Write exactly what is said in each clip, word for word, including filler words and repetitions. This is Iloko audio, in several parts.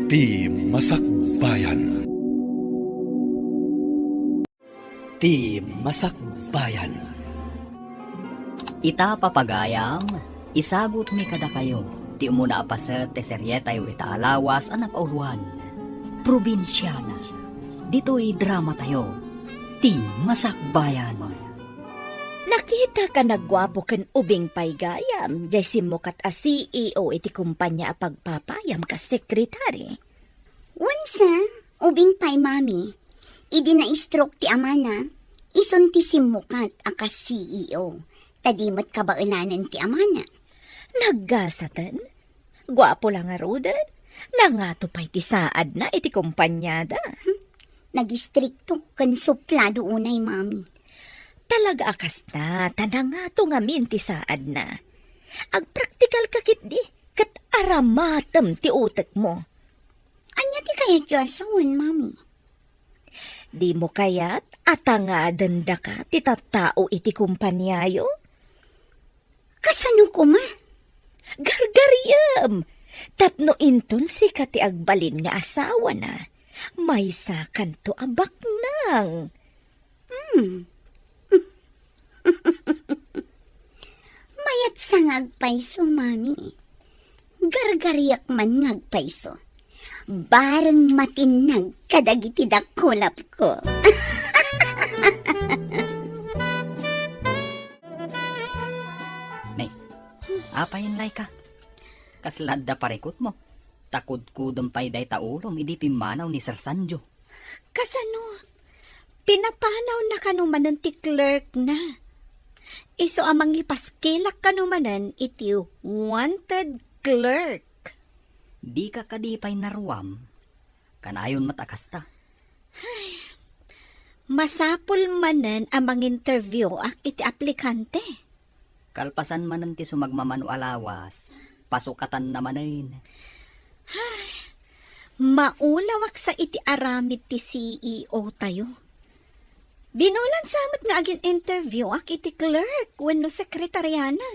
Ti Masakbayan. Ti Masakbayan. Ita, papagayam, isagutmi kadakayo ti umuna a paset ti serietayo ita a lawas a napauloan, Probinsiana. Ditoy dramatayo, Ti Masakbayan. Nakitaka a guapo ken ubing pay gayam, jay simmukat a C E O iti kumpania a pagpapayam kas sekretari. Wen sa, ubing pay, Mami. Idi na-stroke ti amana, isun ti simmukat a kas C E O, ta di met kabaelanen ti amana. Naggasaten? Guapo la ngaruden. Nangato pay ti saadna iti kumpaniada. Hmm, nagistrikto ken suplado unay, Mami. Talaga a kasta, ta nangato ngamin ti saadna. Agpraktikal ka ketdi, ket aramatem ti utekmo. Ania ti kayatyo a sawen, Mami? Dimo kayat a tangaden daka ti tattao iti kumpaniayo? Kasano koma? Gargariem! Tapno inton sika ti agbalin nga asawana, maysakanto a baknang. Hmm. Mayat sa nga agpayso, Mami. Gargariak man nga agpayso. Bareng matinnag kadagiti dakulapko. Nay, apay, Laika? Kasla adda parikutmo? Ta kudkudem pay dayta ulom idi pimmanaw ni Sir Sanjo. Kasano? Pinapanawna kano manen ti clerk na. Isu a mangipaskilak kano manen iti wanted clerk. Dika kadi pay naruam? Kanayon met a kasta. Masapul manen a manginterview-ak iti aplikante. Kalpasan manen ti sumagmamano a lawas, pasukatanna manen. Maulawak sa iti aramid ti C E O tayo. Binulan sa met nga agin-interview-ak iti clerk wenno sekretariana.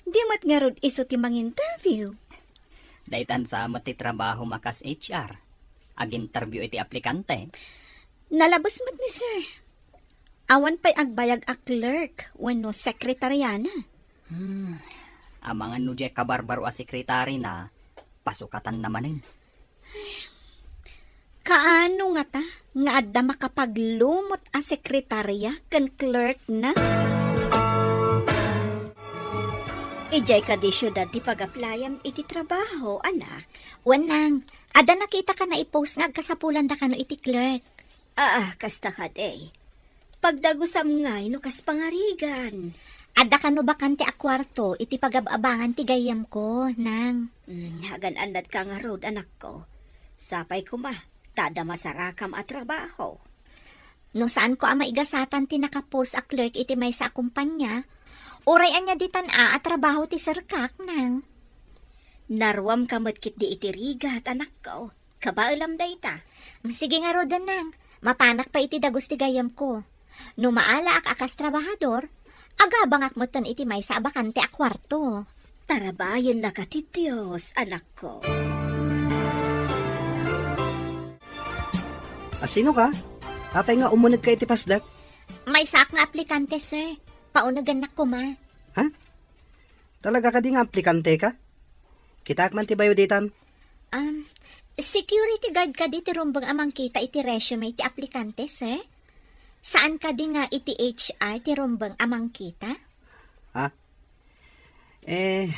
Di met ngarud isu ti manginterview. Daytan sa met ti trabahom a kas H R. Aginterview iti aplikante. Nalabes met ni sir. Awan pay agbayag a clerk wenno sekretariana. Hmm. Amangan no diay kabarbaro a sekretarina, pasukatanna manen. Kaano ngata nga adda makapaglumot a sekretaria ken clerk na? Idiay kadi siudad ti pag-applyam iti trabaho, anak? Wen, nang. Adda nakitaka a i-post nga agkasapulandakano iti clerk. Aa, kasta kadi. Pagdagusam ngay no kas pangarigan. Adda kano bakante a kuarto iti pagab-abangan ti gayyemko, nang. Mm, agan-annadka ngarud, anakko. Sapay koma, ta adda masarakam a trabaho. No saanko a maigasatan ti nakapost a clerk iti maysa a kumpanya, uray ania ditan a, a trabaho ti serkak, nang. Naruamka met ketdi iti rigat, anakko. Kabaelam dayta. Sige ngaruden, nang. Mapanak pay iti dagus ti gayyemko. No maalaak a kas trabahador, agabangak metten iti maysa a bakante a kuarto. Tarabayennaka ti Dios, anakko. A, sino ka? Apay nga umunegka iti pasdak? Maysaak nga aplikante, sir. Paunegennak koma. Ha? Talaga kadi nga aplikante ka? Kitaak man ti bayo ditam. Um, security guard kadi ti rumbeng a mangkita iti resume ti aplikante, sir? Saan kadi nga iti H R ti rumbeng a mangkita? Ha? Eh,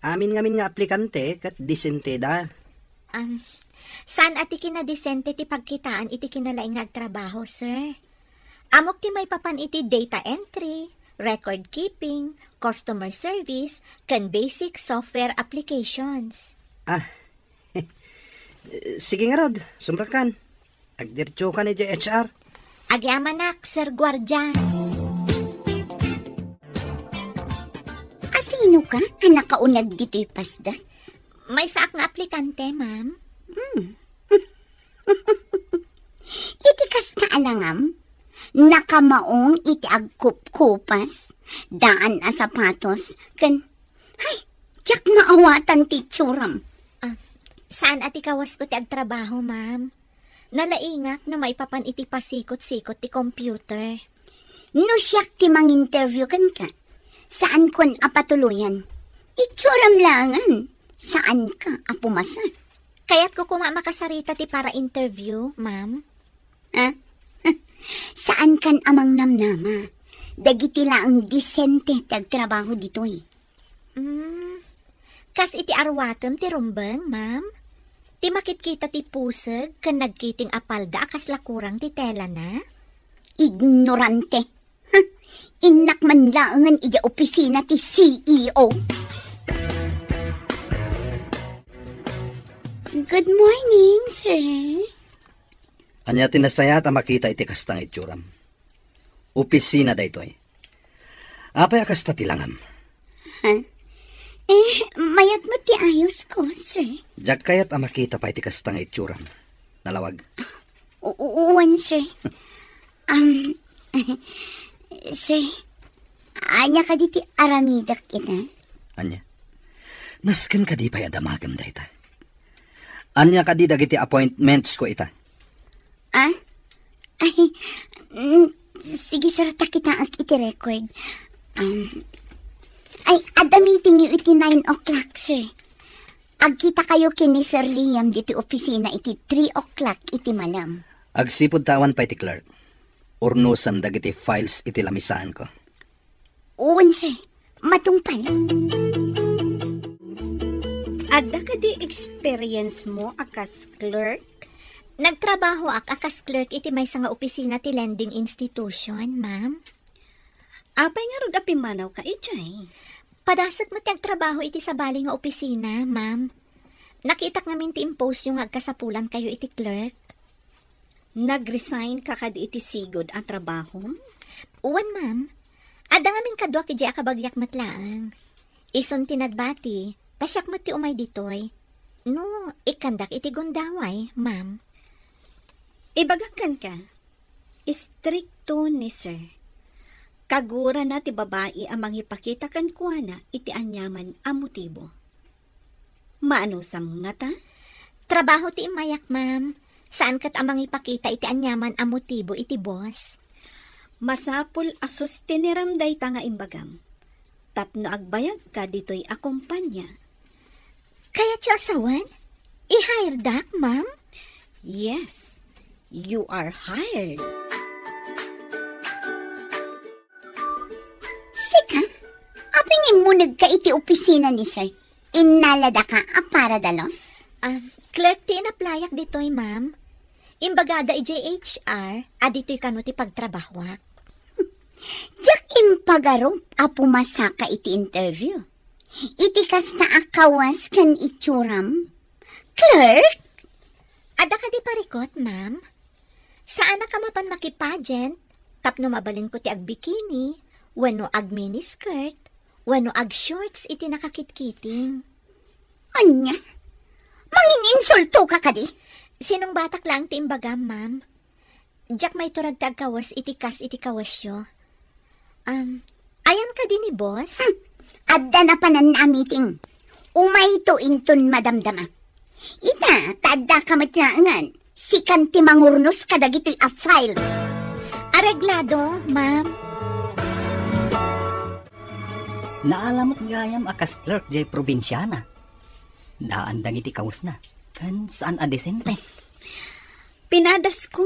amin ngamin nga aplikante ket disenteda. Um, saan a ti kinadisente ti pagkitaan iti kinalaing nga agtrabaho, sir? Ammok ti maipapan iti data entry, record keeping, customer service, ken basic software applications. Ah, sige ngarud, sumrekkan. Agdiretsokan idiay H R. Agyamanak, Sir Guardia. A, sino ka a nakauneg ditoy pasdak? Maysaak nga aplikante, ma'am. Hmm. Iti kasta a langam, nakamaong iti agkupkupas, daan a sapatos, ken, hay, diak maawatan ti itsuram. Ah, Saan a ti kawasko ti agtrabaho, ma'am. Nalaingak no maipapan iti pasikot-sikot ti computer. No siak ti manginterview kenka, saankon a patuloyan. Itsuram laengen, saanka a pumasa. Kayatko koma a makasarita ti para-interview, ma'am. Ha? Saankan a mangnamnama. Dagiti laeng disente ti agtrabaho ditoy. Mm, kas iti arwatem ti rumbeng, ma'am? Ti makitkita ti puseg ken nagkiting a palda a kasla kurang ti telana? Ignorante. Huh, innak man laengen idiay opisina ti C E O. Good morning, sir. Ania ti nasayaat a makita iti kasta nga itsuram? Opisina daytoy. Apay a kasta ti langam? Ha? Eh, mayat met ti ayosko, sir. Diak kayat a makita pay ti kasta nga itsuram. Nalawag. U-, u-, uwan, sir. Um, sir, ania kadi ti aramidek ita? Ania? Nasken kadi pay a damagem dayta? Ania kadi dagiti appointments ko ita? Ah? Ay, mm, sige, sir, ta kitaek iti record. Um, ay, adda meeting yo iti nine o'clock, sir. Agkita kayo ken ni Sir Liam ditoy opisina iti three o'clock iti malem. Agsipud ta awan pay ti clerk, urnosem dagiti files iti lamisaanko. Wen, sir. Matungpal. Adda kadi experience mo a kas clerk? Nagtrabahoak a kas clerk iti maysa nga opisina ti lending institution, ma'am. Apay ngarud a pimmanawka idiay? Padasek met ti agtrabaho iti sabali nga opisina, ma'am. Nakitak ngamin ti impost yo nga agkasapulankayo iti clerk. Nag-resign ka kadi iti sigud a trabahom? Wen, ma'am. Adda ngamin kaduak idiay a kabagiak met laeng. Isun ti nagbati, ta siak met ti umay ditoy. No, ikkandak iti gundaway, ma'am. Ibagak kenka, istrikto ni sir. Kagurana ti babai a mangipakita kenkuana iti aniaman a motibo. Maanusam ngata? Trabaho ti immayak, ma'am. Saan ket a mangipakita iti aniaman a motibo iti boss. Masapul a sustinerem dayta nga imbagam. Tapno agbayagka ditoy a kompania. Kayatyo a sawen? I-hiredak, ma'am? Yes, you are hired. Sika? Apay nga immunegka iti opisina ni sir? Innaladaka a para dalus? Ah, clerk ti inaplayak ditoy, ma'am. Imbagada idiay H R a ditoy kano ti pagtrabahoak. Diak impagarup a pumasaka iti interview. Iti kasta a kawas ken itsuram. Clerk? Adda kadi parikut, ma'am? Saanak a mapan makipageant tapno mabalinko ti agbikini, wenno agminiskirt, wenno agshorts iti nakakitkiting. Ania? Mangin-insultoka kadi? Sinungbatak laeng ti imbagam, ma'am. Diak maiturag ti agkawes iti kas iti kawesyo. Um, ayan kadi ni boss? Hmm. Adda napanan a meeting. Umayto inton madamdama. Ita, ta addaka met laengen. Sikan ti mangurnos kadagitoy a files. Areglado, ma'am. Naala met gayam a kas clerk jay probinsiana. Daan dagiti kawesna, ken saan a disente. Pinadasko.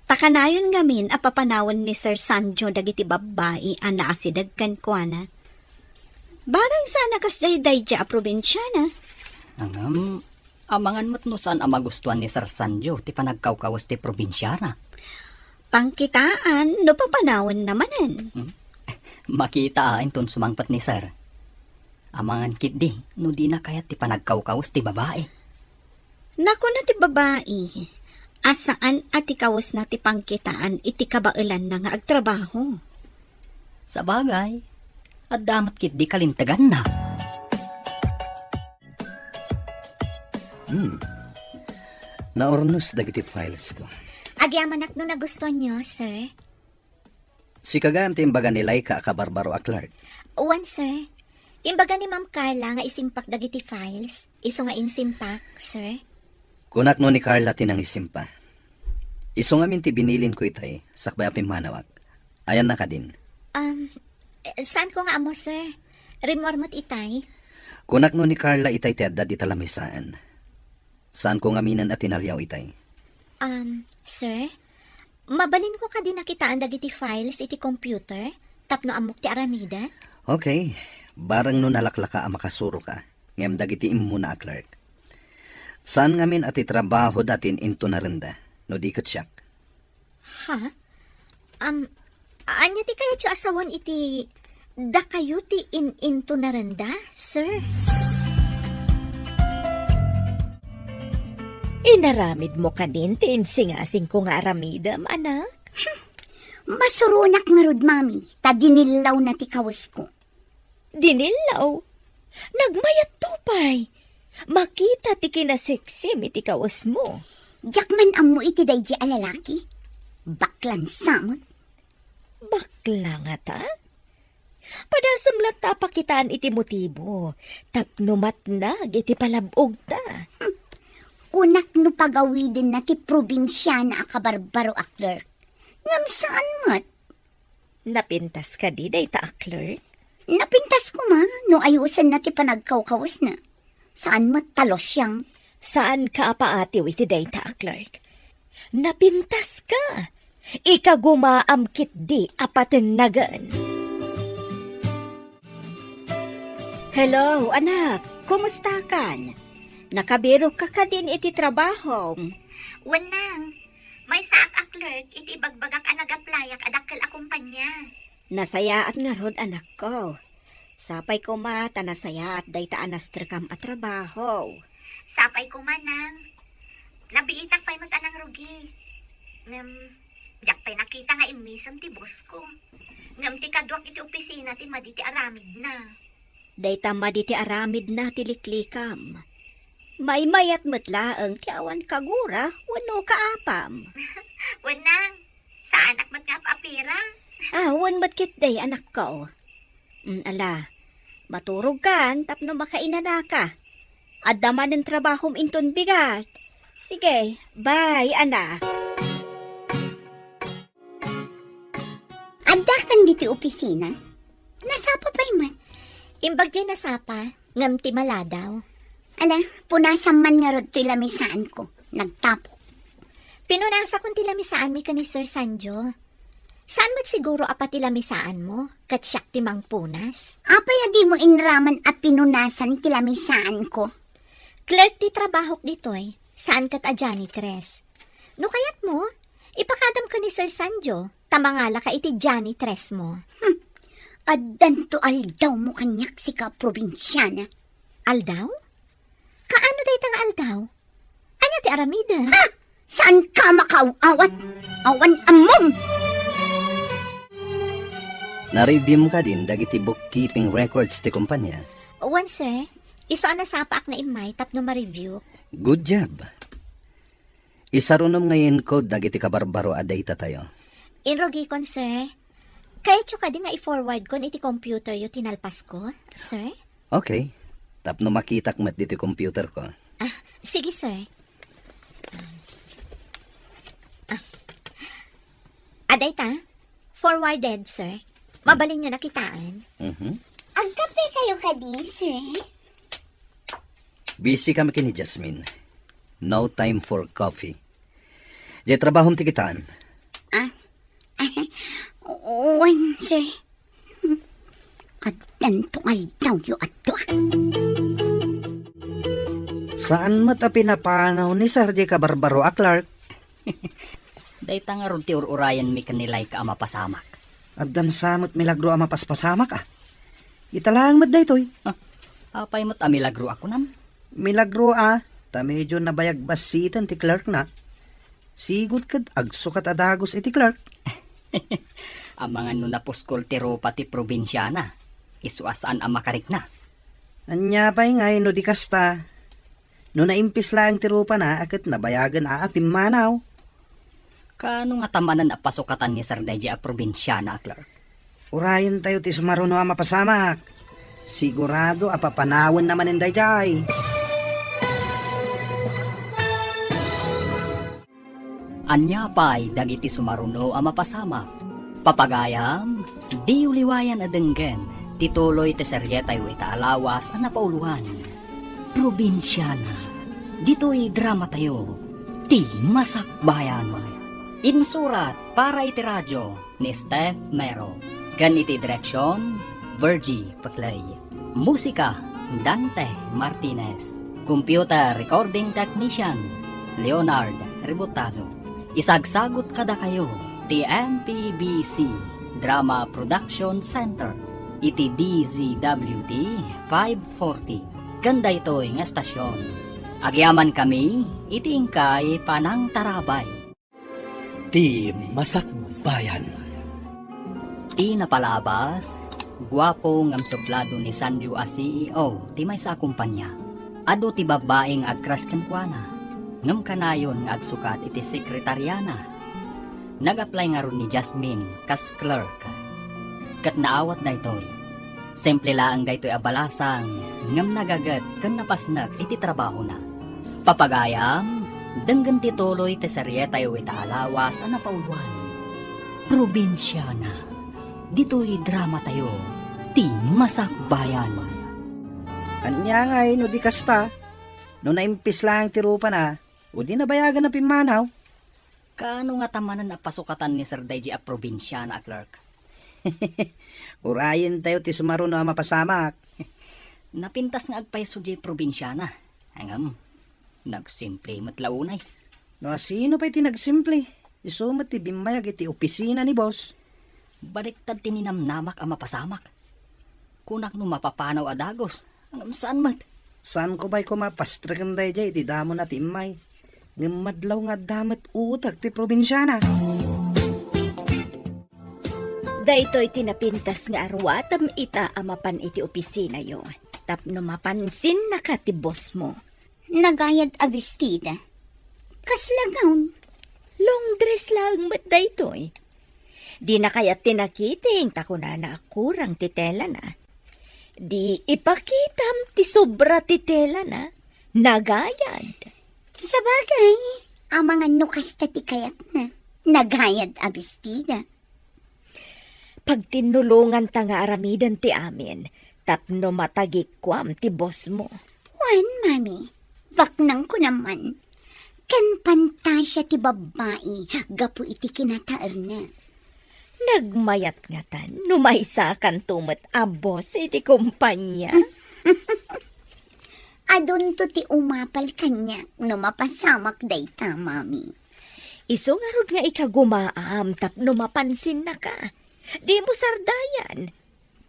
Ta kanayon ngamin a papanawen ni Sir Sanjo dagiti babbai a naasideg kenkuana. Barang saan a kasdiay daydiay a probinsiana. Ngem, amangan met no saan a magustuan ni Sir Sanjo ti panagkawkawes ti probinsiana. Pangkitaan no papanawenna manen. Hmm? Makita a inton sumangpet ni Sir. Amangan ketdi no dina kayat ti panagkawkawes ti babai. Nakuna ti babai a saan a ti kawesna ti pangkitaan iti kabaelanna nga agtrabaho. Sabagay, adda met ketdi kalinteganna. Hmm. Naurnos dagiti files ko. Agyamanak no nagustuanyo, sir. Sika gayam ti imbaga ni Laika a kabarbaro a clerk? Wen, sir. Imbaga ni Ma'am Carla nga isimpak dagiti files, isu nga insimpak, sir. Kunak no ni Carla ti nangisimpa. Isu ngamin ti binilinko itay, sakbay a pimmanawak. Ayanna kadin. Um, eh, saanko nga ammo, sir. Rimmuar met itay. Kunak no ni Carla itay ti adda dita lamisaan. Saanko ngaminen a tinaliaw itay. Um, sir, mabalinko kadi nakitaan dagiti files iti computer tapno ammok ti aramiden? Okay. Bareng no nalaklaka a makasuroka, ngem dagiti immuna a clerk. Saan ngamin a ti trabahoda ti in-intunarenda, no di ket siak. Ha? Am, ania ti kayatyo a sawen iti dakayo ti in-intunarenda, sir? Inaramidmo kadin ti insingasingko nga aramidem, anak? Masuronak ngarud, Mami, ta dinillawna ti kawesko. Dinillaw? Nagmayatto pay. Makita ti kinaseksim iti kawesmo. Diak man ammo iti daydi a lalaki. Baklan samot. Bakla ngata? Padasem latta a pakitaan iti motibo tapno matnag iti palab-ogta. Kunak no pagawidenna ti probinsiana a kabarbaro a clerk. Ngem saan met. Napintas kadi dayta a clerk? Napintas koma no ayusenna ti panagkawkawesna. Saan met ta losyang. Saanka a paatiw iti dayta a clerk. Napintaska. Ikagumaam ketdi a patennagen. Hello, anak. Kumustakan? Nakabirokka kadin iti trabahom? Wen, nang. Maysaak a clerk iti ibagbagak a nag-applyak a dakkel a kompania. Nasayaat ngarud, anakko. Sapay koma ta nasayaat dayta a nastrekam a trabaho. Sapay koma, nang. Nabiitak pay met a nangrugi. Ngem, diak pay nakita nga immisem ti boss ko. Ngem ti kaduak iti opisina ti madi ti aramidna. Dayta madi ti aramidna ti liklikam. Maymayat met laeng ti awan kagura wenno kaapam. Wen, nang, saanak met nga ap-apira. Ah, wen met ketdi, anakko. Mm, ala, maturogkan tapno makainanaka. Adda manen trabahom inton bigat. Sige, bye, anak. Addakan ditoy opisina? Nasapa pay man. Imbag diay nasapa, ngem ti maladaw. Ala, punasam man ngarud toy lamisaanko. Nagtapok. Pinunasakon ti lamisaanmi ken ni Sir Sanjo. Saan met siguro a pati lamisaanmo, ket siak ti mangpunas? Apay a dimo inraman a pinunasan ti lamisaanko? Clerk ti trabahok ditoy, saan ket a janitress. No kayatmo, ipakadam ken ni Sir Sanjo, ta mangalaka iti janitress mo. Hmm. Addanto aldawmo kaniak, sika probinsiana. Aldaw? Kaano dayta nga aldaw? Ania ti aramidem? Ha? Saanka makaaw-awat? Awan ammom! Na-review mo kadin dagiti bookkeeping records ti kompania? Wen, sir. Isu a nasapaak nga immay tapno ma-review. Good job. Isarunom nga inkod dagiti kabarbaro a data tayo. Inrugikon, sir. Kayatyo kadi nga i-forward kon iti computer yo ti nalpasko, sir? Okay. Tapno makitak met ditoy computer ko. Ah, sige, sir. Ah. Ah. Adayta? Forwarded, sir. Mabalinyo nakitaan. Mhm. Agkape kayo kadi, sir? Busy kami ken ni Jasmine. No time for coffee. Diay trabahom ti kitaan. Ah? Wen, sir. Addanto nga aldawyo adto, ah. Saan met a pinapanaw ni Sir diay kabarbaro a clerk? Dayta ngarud ti ur-urayenmi ken ni Laika a mapasamak. Addan sa met milagro a mapaspasamak, ah. Ita laeng met daytoy. Ah, apay met a milagro a kunam? Milagro a, ta medyo nabayag bassiten ti clerk na. Sigud ket agsukat a dagus iti clerk. Amangan no napuskol ti rupa ti probinsiana, isu a saan a makarikna. Ania pay ngay no di kasta? No naimpis laeng ti rupana a ket nabayagen a pimmanaw. Kaano ngata manen a pasukatan ni Sir daydiay a probinsiana a clerk? Urayentayo ti sumaruno a mapasamak. Sigurado a papanawenna manen daydiay. Ania pay dagiti sumaruno a mapasamak? Papagayam, diyo liwayan a denggen ti tuloy ti serietayo ita a lawas a napauluan, Probinsiana. Ditoy dramatayo, ti Masakbayan. Insurat para iti radio ni Steph Mero, ken iti direksion, Virgie Peclay. Musika, Dante Martinez. Computer recording technician, Leonard Ributazo. Isagsagut kadakayo ti M P B C Drama Production Center iti D Z W T five forty. Ken daytoy nga estasion, agyamankami iti inkay panangtarabay. Ti Masakbayan. Ti napalabas, guapo ngem sublado ni Sanjo a C E O ti maysa a kompania. Adu ti babbai nga agkras kenkuana, ngem kanayon nga agsukat iti sekretariana. Nag-apply ngarud ni Jasmine kas clerk. Ket naawat daytoy. Simple laeng daytoy a balasang, ngem nagaget ken napasnek iti trabahona. Papagayam, denggen ti tuloy ti serietayo ita a lawas a napauluan, Probinsiana. Ditoy dramatayo, ti Masakbayan. Ania ngay no di kasta? No naimpis laeng ti rupana, o di nabayagan a pimmanaw? Kaano ngata manen a pasukatan ni Sir daydiay a probinsiana a clerk? Urayentayo ti sumaruno a mapasamak. Napintas nga agpayso diay probinsiana. Ngem, nagsimple met la unay. No asino pay ti nagsimple, isu met ti bimmayag iti opisina ni boss. Baliktad ti ninamnamak a mapasamak. Kunak no mapapanaw a dagus, ngem saan met. Saanko pay koma pastreken daydiay iti damona ti immay. Ngem madlaw nga adda met utek ti probinsiana. Daytoy ti napintas nga aruatem ita a mapan iti opisinayo, tapno mapansinnaka ti bossmo. Nagayad a bestida. Kasla gown? Long dress laeng met daytoy. Dina kayat ti nakiting ta kunana a kurang ti telana. Di ipakitam ti sobra ti telana. Nagayad. Sabagay, amangan no kasta ti kayatna. Nagayad a bestida. Pagtinnulonganta nga aramiden ti amin tapno matagikuam ti bossmo. Wen, Mami, baknangko naman. Ken pantasia ti babbai gapu iti kinataerna. Nagmayat ngatan no maysakanto met a boss iti kompania. Adunto ti umapal kaniak no mapasamak dayta, Mami. Isu ngarud nga ikagumaam tapno mapansinnaka. Dimo sardayan.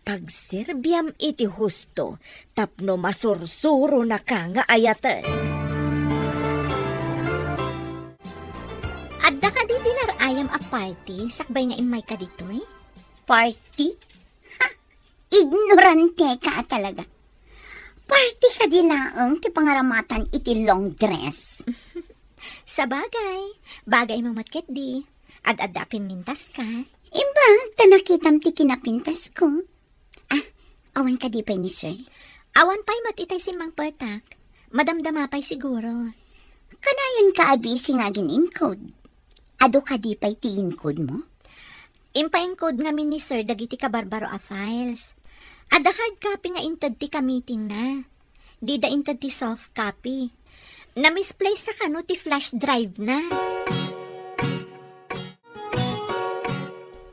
Pagserbiam iti husto tapno masursuronaka nga ayaten. Adda kadi dinner ayam a party sakbay nga immayka ditoy? Party? Ha! Ignoranteka a talaga. Party kadi laeng ti pangaramatan iti long dress. Sabagay, bagaymo met ketdi. Ad-adda a pimmintaska. Imbag ta nakitam ti kinapintasko. Ah, awan kadi pay ni sir? Awan pay met itay simmangpetak. Madamdama pay siguro. Kanayonka a busy nga agin-encode. Adu kadi pay ti encode mo? Impaencode ngamin ni sir dagiti kabarbaro a files. Adda hard copy nga inted ti ka-meetingna. Dida inted ti soft copy. Na-misplace sa kano ti flash drive na.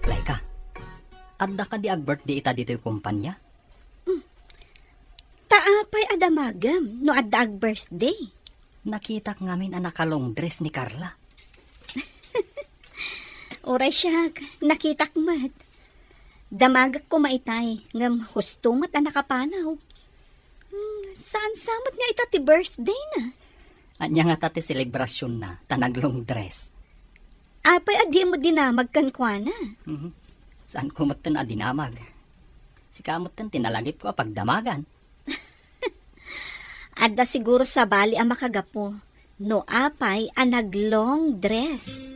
Laika, adda kadi ag-birthday ita ditoy kumpanya? Hmm. Ta apay a damagem no adda ag-birthday? Nakitak ngamin a naka-long dress ni Carla. Uray siak, nakitak met. Damagek koma itay, ngem husto met a nakapanaw. Hmm, saan sa met nga ita ti birthday na? Ania ngata ti selebrasyon na, ta nag-long dress? Apay a dimo dinamag kenkuana? Mhm. Saanko metten a dinamag. Sika metten ti nalagipko a pagdamagan. Adda siguro sabali a makagapu no apay a nag-long dress.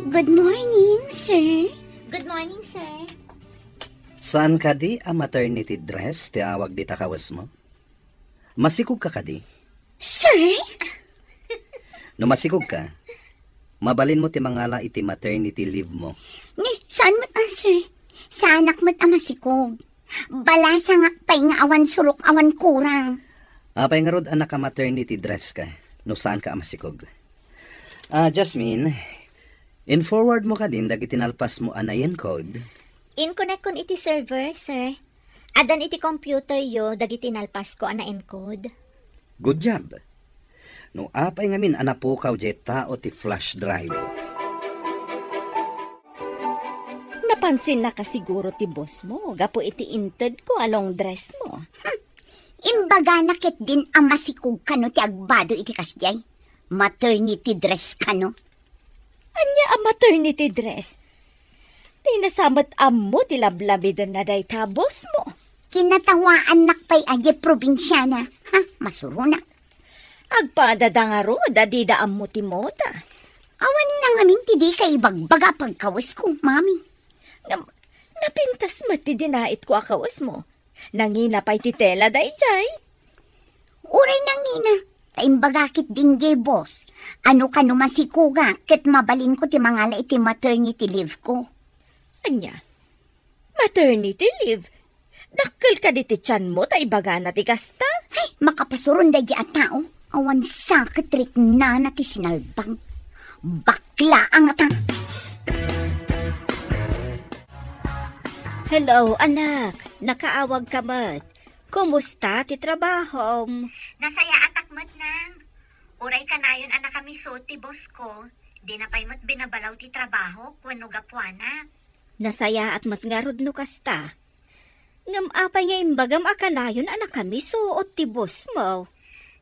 Good morning, sir. Good morning, sir. Saan kadi a maternity dress ti awag dita kawesmo? Masikog ka kadi? Sir? No masikog ka, mabalin mo ti mangala iti maternity leave mo. Ni, saan met a, sir? Saanak met a masikog. Balasangak pay nga awan surok, awan kurang. Apay ngarud a naka-maternity dress ka, no saan ka a masikog? Ah, Jasmine, in-forward mo kadin dagiti nalpas mo a na-encode? Inkonekkon iti server, sir. Addan iti computer yo dagiti nalpas ko a na-encode. Good job. No apay ngamin a napukaw diay tao ti flash drive? Napansinnaka siguro ti boss mo gapu iti inted ko a long dress mo. Hmm. Imbagana ketdin a masikog kano ti agbado iti kasdiay. Maternity dress kano. Ania a maternity dress? Dina sa met ammo ti lablabidenna dayta boss mo. Kinatawaannak pay a diay probinsiana. Ha, masuronak. Agpadada ngarud a dida ammo ti moda. Awan la ngamin ti dika ibagbaga a pagkawesko, mami. Ngem, napintas met ti dinaitko a kawesmo. Nangina pay ti tela daydiay. Uray nangina, ta imbagak ketdin diay boss a no kano masikogak ket mabalinko ti mangala iti maternity leave ko. Ania? Maternity leave? Dakkel kadi ti tianmo ta ibagana ti kasta? Ay, makapasuron daydiay a tao. Awan sa ket riknana ti sinalbag. Bakla a ngata. Hello, anak. Nakaawag ka met. Kumusta ti trabahom? Nasayaatak met, nang. Uray kanayon a nakamiso ti boss ko, dina pay met binabalaw ti trabaho wenno gapuana. Nasayaat met ngarud no kasta. Ngem apay nga imbagam a kanayon a nakamiso ti boss mo?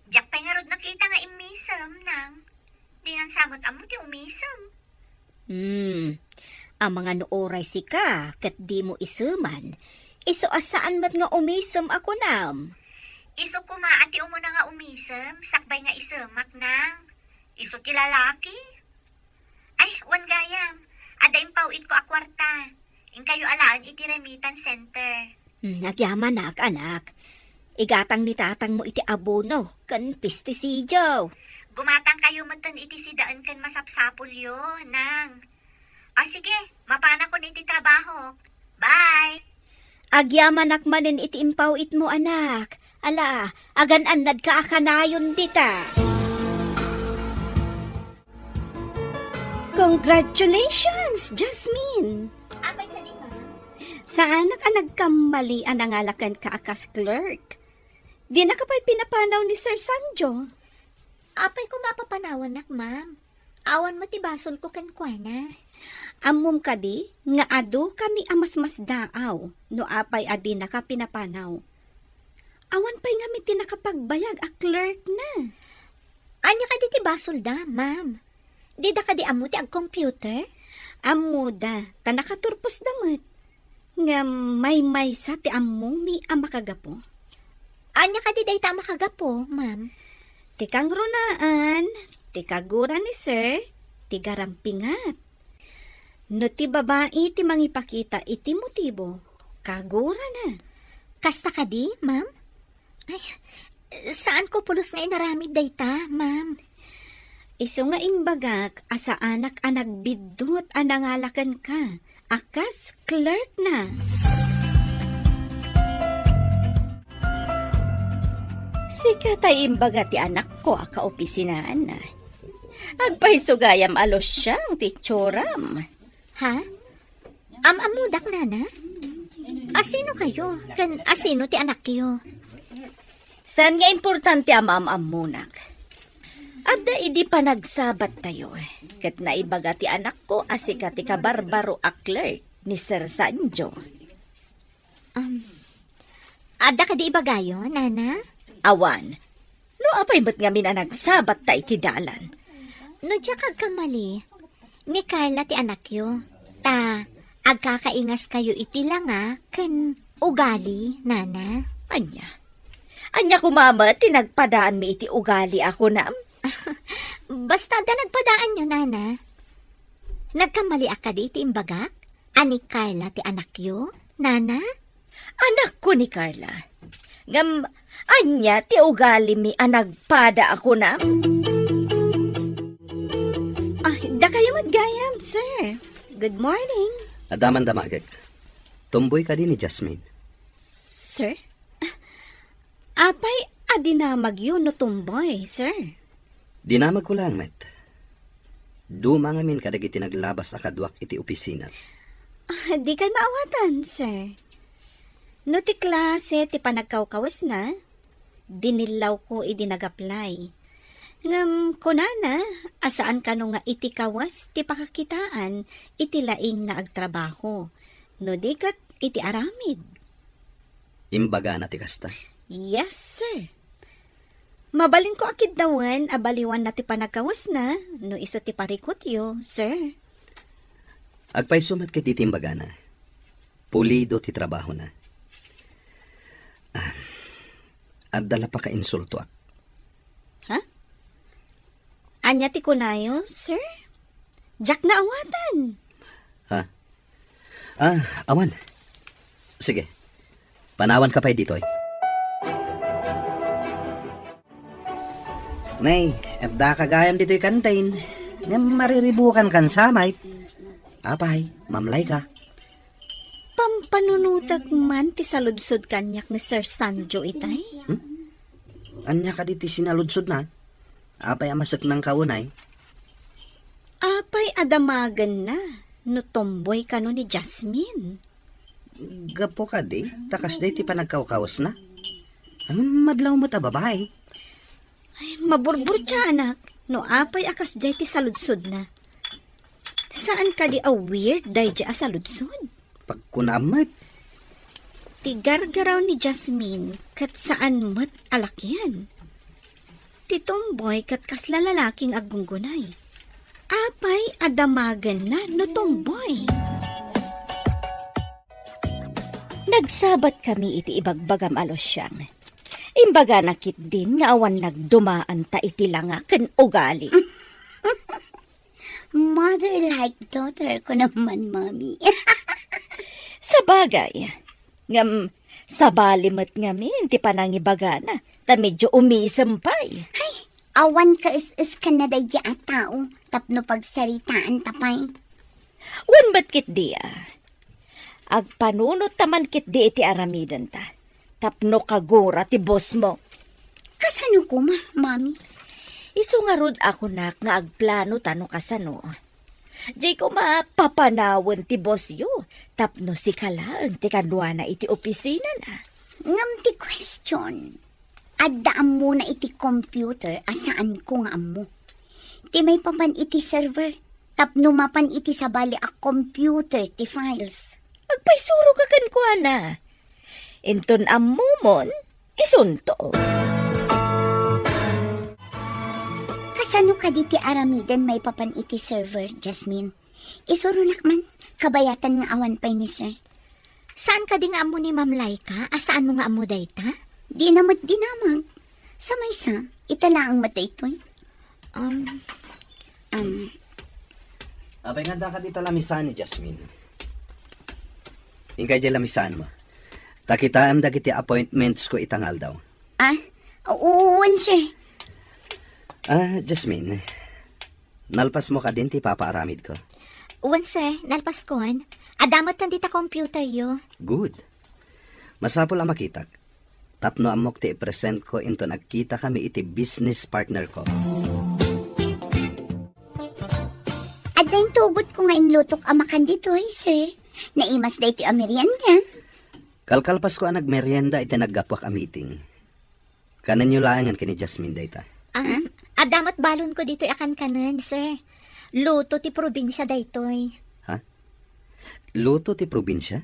Diak pay ngarud nakita nga immisem, nang. Dinan sa met ammo ti umisem. Hmm. Amangan no uray sika ket dimo iseman, isu a saan met nga umisem a kunam. Isu koma a ti umuna nga umisem, sakbay nga isemak, nang. Isu ti lalaki. Ay, wen gayam, adda impaw-itko a kuarta. Inkayo alaen iti remittance center. Hmm, agyamanak, anak. Igatang ni tatangmo iti abono ken pesticidio. Gumatangkayo metten iti sidaen ken masapsapulyo, nang. O sige, mapanakon iti trabaho. Bye! Agyamanak manen iti impaw-itmo, anak. Ala, agan-annadka a kanayon dita. Congratulations, Jasmine! Apay kadi, ma'am? Saanak a nagkammali a nangala kenka a kas clerk. Dinaka pay pinapanaw ni Sir Sanjo. Apay koma a papanawannak, ma'am? Awan met ti basolko kenkuana. Ammom kadi nga adu kami a masmasdaaw no apay a dinaka pinapanaw. Awan pay ngamin ti nakapagbayag a clerk na. Ania kadi ti basolda, ma'am? Dida kadi ammo ti agcomputer? Ammoda, ta nakaturposda met. Ngem maymaysa ti ammomi a makagapu. Ania kadi dayta a makagapu, ma'am? Ti kangrunaan, ti kagura ni Sir, ti garampingat. No ti babai ti mangipakita iti motibo, kagurana. Kasta kadi, ma'am? Ay, saanko pulos nga inaramid dayta, ma'am. Isu nga imbagak a saanak a nagbiddut a nangala kenka a kas clerk na. Sika tay imbaga ti anakko a kaopisinaan. Agpayso gayam a lusiang ti itsuram. Ha? Am-ammodak, nana? Asino kayo? Ken asino ti anakyo? Saan nga importante a maam-ammonak? Adda idi panagsabat tayo, ket naibaga ti anakko a sika ti kabarbaro a clerk ni Sir Sanjo. Um, adda kadi ibagayo, nana? Awan. No apay met ngamin a nagsabat ta iti dalan? No diak agkamali, ni Carla ti anakyo, ta agkakaingaskayo iti langa ken ugali, nana. Ania? Ania koma met ti nagpadaanmi iti ugali a kunam? Basta adda nagpadaanyo, nana. Nagkamaliak kadi iti imbagak a ni Carla ti anakyo? Nana? Anakko ni Carla. Ngem, ania ti ugalimi a nagpada a kunam? Ah, dakayo met gayam, sir. Good morning. Adda man damagek. Tomboy kadi ni Jasmine? Sir? Apay a dinamagyo no tomboy, sir? Dinamagko laeng met. Duma ngamin kadagiti naglabas a kaduak iti opisina. Ah, dikay maawatan, sir. No ti klase ti panagkawkawesna, dinillawko idi nag-apply. Ngem kunana a saan kano nga iti kawes ti pakakitaan iti laing nga agtrabaho, no di ket iti aramid. Imbagana ti kasta? Yes, sir. Mabalinko a kiddawen a baliwanna ti panagkawesna no isu ti parikutyo, sir. Agpayso met ket iti imbagana. Pulido ti trabahona. Ah, adda la pakainsultoak. Ha? Ania ti kunayo, sir? Diak naawatan. Ha? Ah, awan. Sige. Panawanka pay ditoy. Nay, adda ka gayam ditoy kantin. Ngem mariribukan kan samay. Apay, mamlay ka. Pampanunotek man ti saludsod kaniak ni Sir Sanjo itay? Hmm? Ania kadi ti sinaludsodna? Apay a maseknangka unay? Apay a damagenna no tomboy kano ni Jasmine? Gapu kadi, ta kasdiay ti panagkawkawesna. Ngem madlaw met a babai. Ay, maburburtianak no apay a kasdiay ti saludsodna. Saan kadi a weird daydiay a saludsod? Pagkunam met. Ti gargaraw ni Jasmine ket saan met a lakian. Ti tomboy ket kasla lalaki nga aggunggunay. Apay a damagenna no tomboy? Nagsabat kami iti ibagbagam a Luciang. Imbagana ketdin nga awan nagdumaanta iti langa ken ugali. Mother like daughter ko naman, Mami. Sabagay, ngem sabali met ngamin ti panangibagana, ta medyo umisem pay. Ay, awan kaes-eskan na daydi a tao tapno pagsaritaan ta pay. Wen met ketdi a. Agpanunot ta man ketdi iti aramidenta. Tapno kagura ti boss mo. Kasano koma, Mami? Isu ngarud a kunak nga agplano ta no kasano. Diay koma papanawen ti boss yo, tapno sika laeng ti kaduana iti opisinana. Ngem ti question, adda ammona iti computer a saanko nga ammo. Ti maipapan iti server, tapno mapan iti sabali a computer ti files. Agpaysuro ka kenkuana. Inton ammomon, isunto. Kasano kadi ti aramiden maipapan iti server, Jasmine? Isuronak man, kabayatan nga awan pay ni sir. Saan kadi nga ammo ni Ma'am Laika a saanmo nga ammo dayta? Dina met dinamag. Sa maysa, ita laeng met daytoy. Um, um, Apay nga adda kadi ta lamisaan ni Jasmine? Inkay diay lamisaanmo. Ta kitaem dagiti appointments ko ita nga aldaw. Ah, wen, sir. Ah, Jasmine, nalpasmo kadin ti ipapaaramidko? Wen, sir, nalpaskon. Adda met dita computer yo. Good. Masapul a makitak. Tapno ammok ti ipresentko inton agkitakami iti business partner ko. Adda intugotko nga inlutok a makan ditoy, sir. Naimas daytoy a merienda. Kalkalpasko a nagmerienda iti naggapuak a meeting. Kanenyo laengen ken ni Jasmine dayta. Ah, adda met balonko ditoy a kankanen, sir. Luto ti probinsia daytoy. Ha? Luto ti probinsia?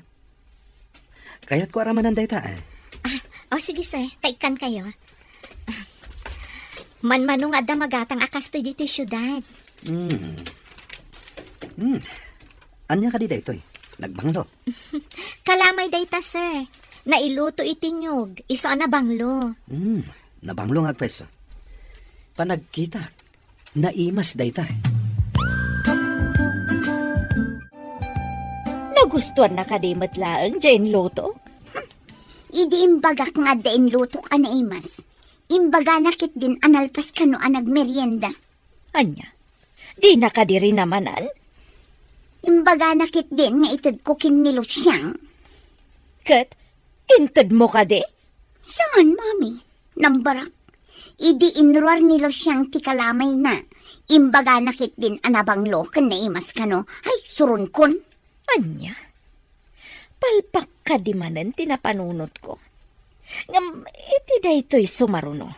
Kayatko a ramanan dayta, eh. Ah, o sige, sir. Ta ikkankayo. Manmano nga adda magatang a kastoy ditoy siudad. Hmm. Hmm. Ania kadi daytoy? Nagbanglo? Kalamay dayta, sir. Nailuto iti niyog, isu a nabanglo. Hmm. Nabanglo nga agpayso. Panagkitak. Naimas dayta. No Gustuanna kadi met laeng diay inlutok? Idi imbagak nga adda inlutok a naimas, imbagana ketdin a nalpas kano a nagmerienda. Ania? Dina kadi rinamanan? Imbagana ketdin nga itedko ken ni Luciang. Ket intedmo kadi? Saan, Mami. Nambarak. Idi inruar ni Luciang ti kalamayna, imbagana ketdin a nabanglo ken naimas kano. Ay, suronkon. Ania? Palpak kadi manen ti napanunotko? Ngem iti daytoy sumaruno,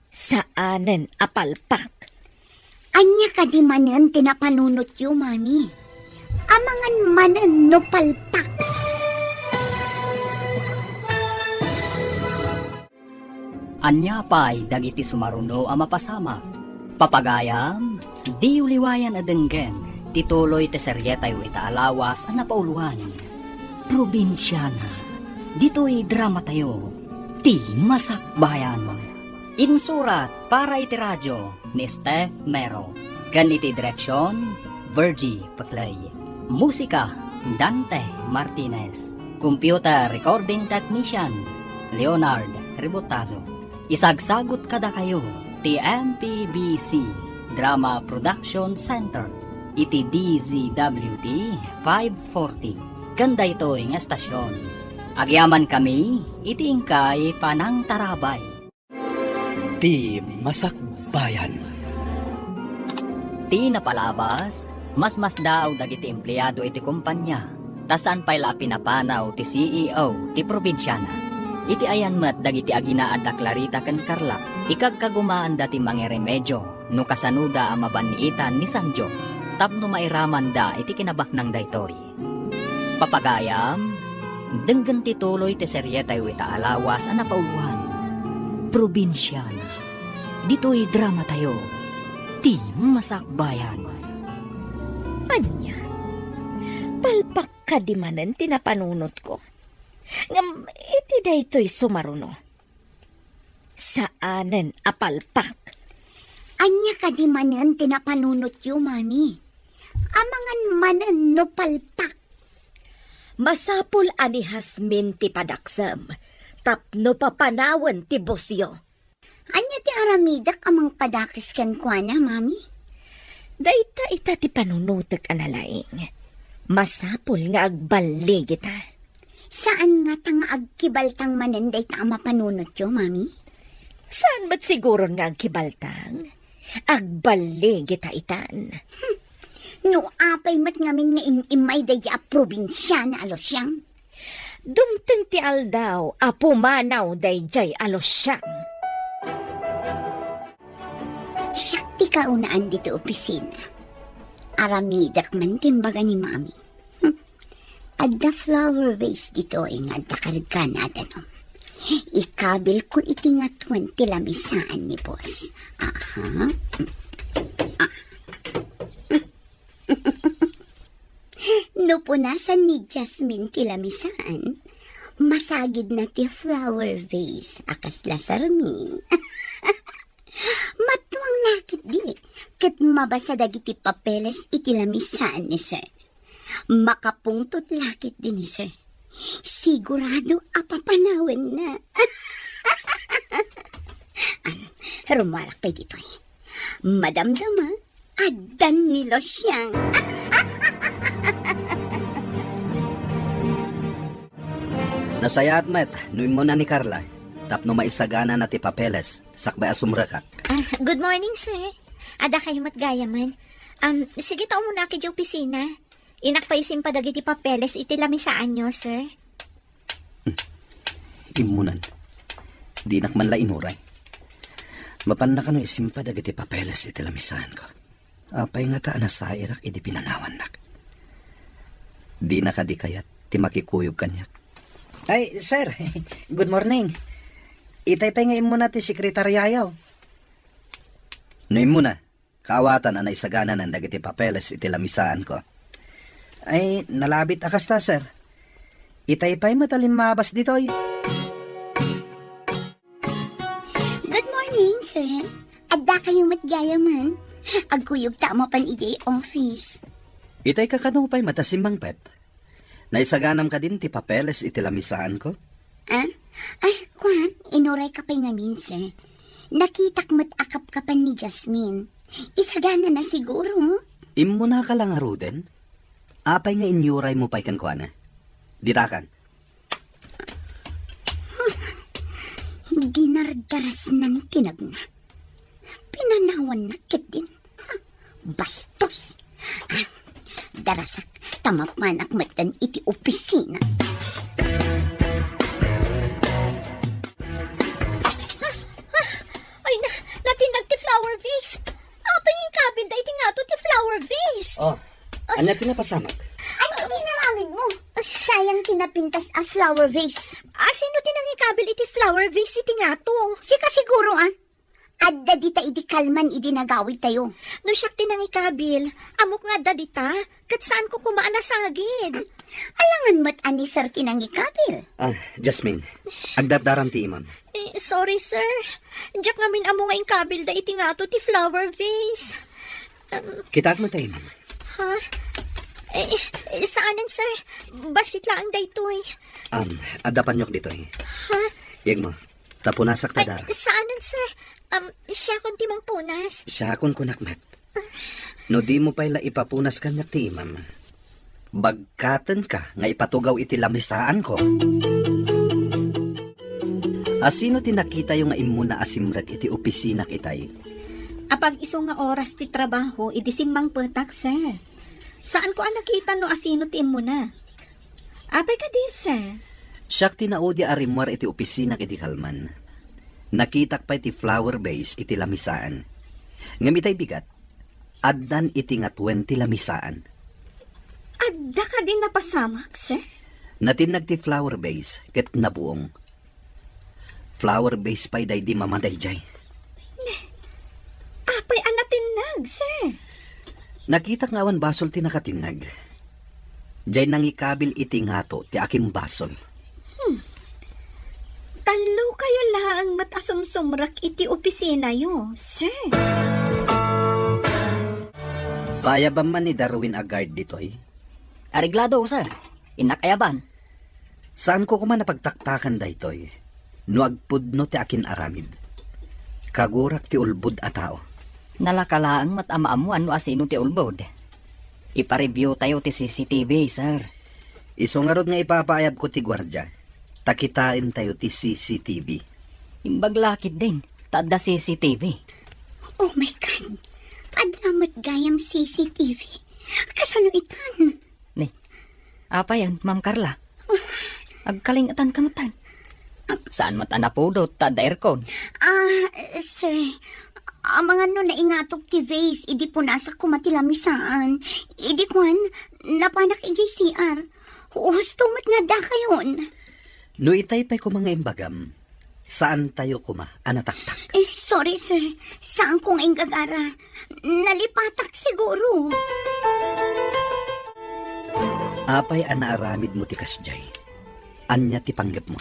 saanen a palpak. Ania kadi manen ti napanunotyo, Mami? Amangan manen no palpak. Ania pay dagiti sumaruno a mapasamak? Papagayam, diyo liwayan a denggen ti tuloy ti serietayo ita a lawas a napauluan. Probinsiana. Ditoy dramatayo, ti Masakbayan. Insurat para iti radio ni Steph Mero. Ken iti direksion, Virgie Peclay. Musika, Dante Martinez. Computer recording technician, Leonard Ributazo. Isagsagut kadakayo ti M P B C Drama Production Center iti D Z W T five forty. Ken daytoy nga estasion, agyamankami iti inkay panangtarabay. Ti Masakbayan. Ti napalabas, masmasdaaw dagiti empleado iti kompania, ta saan pay la a pinapanaw ti C E O ti probinsiana. Iti ayan met dagiti aginaad a Clarita ken Carla, ikagkagumaanda ti mangiremedio no kasanoda a mabanniitan ni Sanjo tapno mairamanda iti kinabaknang daytoy. Papagayam, denggen ti tuloy ti serietayo ita a lawas a napauluan. Probinsiana. Ditoy dramatayo, ti Masakbayan. Ania? Palpak kadi manen ti napanunotko? Ngem iti daytoy sumaruno, saanen a palpak. Ania kadi manen ti napanunotyo, Mami? Amangan manen no palpak. Masapul a ni Jasmine ti padaksem tapno papanawen ti busyo. Ania ti aramidek a mangpadakes kenkuana, Mami? Dayta ita ti panunotek a nalaing. Masapul nga agballigita. Saan ngata nga agkibaltang manen dayta a mapanunotyo, Mami? Saan met siguron nga agkibaltang? Agballigita itan. Hmm. No apay met ngamin nga im-immay daydi a probinsiana a Luciang. Dumteng ti aldaw a pumanaw daydiay a Luciang. Siak ti kaunaan ditoy opisina. Aramidek man ti imbaga ni Mami. Hmm. Adda flower vase ditoy nga adda kargana a danum. Ikabilko iti ngatuen ti lamisaan ni Boss. Aha. Ah. No punasan ni Jasmine ti lamisaan, masagidna ti flower vase a kasla sarmin. Matuang la ketdi, ket mabasa dagiti papeles iti lamisaan ni Sir. Makapungtot la ketdi ni Sir. Sigurado a papanawenna. Am, rumuarak pay ditoy. Madamdama, addan ni Luciang. Nasayaat met no immuna ni Carla tapno maisaganana ti papeles sakbay a sumrekak. Ah, good morning, sir. Adda kayo met gayamen. Um, sige ta umunakon idiay opisina. Innak pay isimpa dagiti papeles iti lamisaanyo, sir. Hmm. Immunan. Dinak man la inuray. Mapanna kano isimpa dagiti papeles iti lamisaanko. Apay ngata a nasairak idi pinanawannak? Dina kadi kayat ti makikuyog kaniak? Ay, sir. Good morning. Itay pay nga immuna ti sekretariayo. No immuna, kaawatan a naisagananan dagiti papeles iti lamisaanko. Ay, nalabit a kasta, sir. Itay pay met a limmabas ditoy. Good morning, sir. Adda kayo met gayamen. Agkuyog ta a mapan idiay office. Itay kakano pay met a simmangpet? Naisaganam kadin ti papeles iti lamisaanko? Ah? Ay, kuan, inurayka pay ngamin, sir. Nakitak met a kapkapan ni Jasmine. Isaganana siguro. Immunaka la ngaruden? Apay nga inyuraymo pay kenkuana? Ditakan. Dinardarasnan ti nagna. Pinanawanna ketdin. Bastos. Ah, darasak, ta mapanak metten iti opisina. Ah, ah, ay na, natinnag ti flower vase. Apay nga inkabilda iti ngato ti flower vase? Oh, ania ti napasamak? Ania ti inaramidmo? Sayang ti napintas a flower vase. Ah, sino ti nangikabil iti flower vase iti ngato? Sika siguro, ah. Adda dita idi kalman idi nagawidtayo. No siak ti nangikabil, ammok nga adda dita, ket saanko koma a nasagid. Alangan met a ni Sir ti nangikabil. Ah, Jasmine, agdardaram ti imam. Eh, sorry, sir. Diak ngamin ammo nga inkabilda iti ngato ti flower vase. Um, Kitaak met ti imam. Ha? Eh, eh, saanen, sir. Bassit laeng daytoy. Um, adda paniok ditoy. Ha? Yegmo, ta punasak ta dara. Saanen, sir. Um, siakon ti mangpunas. Siakon kunak met. No dimo pay la ipapunas kaniak ti imam, bagkatenka nga ipatugaw iti lamisaanko. Asino ti nakitayo nga immuna a simrek iti opisinak itay? Apag isu nga oras ti trabaho, idi simmangpetak, sir. Saanko a nakita no asino ti immuna. Apay kadi, sir? Siak ti naudi a rimmuar iti opisinak idi kalman. Nakitak pay ti flower vase iti lamisaan. Ngem itay bigat, addan iti ngatuen ti lamisaan. Adda kadi napasamak, sir? Natinnag ti flower vase ket nabuong. Flower vase pay daydi mama daydiay. Apay a natinnag, sir? Nakitak nga awan basol ti nakatinnag. Diay nangikabil iti ngato ti akimbasol. Hmm. Tallokayo laeng met a sumsumrek iti opisinayo, sir. Paayabam man ni Darwin a guard ditoy? Areglado, sir. Innak ayaban. Saanko koma a pagtaktakan daytoy no agpudno ti akin-aramid. Kagurak ti ulbod a tao. Nalaka laeng met a maammuan no asino ti ulbod. Ipa-review tayo ti C C T V, sir. Isu ngarud nga ipapaayabko ti guardia, ta kitaentayo ti C C T V. Imbag la ketdin, ta adda C C T V. Oh my God! Adda met gayam C C T V. Kasano itan? Ni, apay, Ma'am Carla? Agkalingetan ka met. Saan met a napudot ta adda aircon? Ah, sir, amangan no naingatok ti vase idi punasak koma ti lamisaan. Idi kuan, napanak idiay C R. Husto met nga addakayon. No itay pay koma nga imbagam, saantayo koma a nataktak. Eh, sorry, sir. Saanko nga inggagara. Nalipatak siguro. Apay a naaramidmo ti kasdiay? Ania ti panggepmo?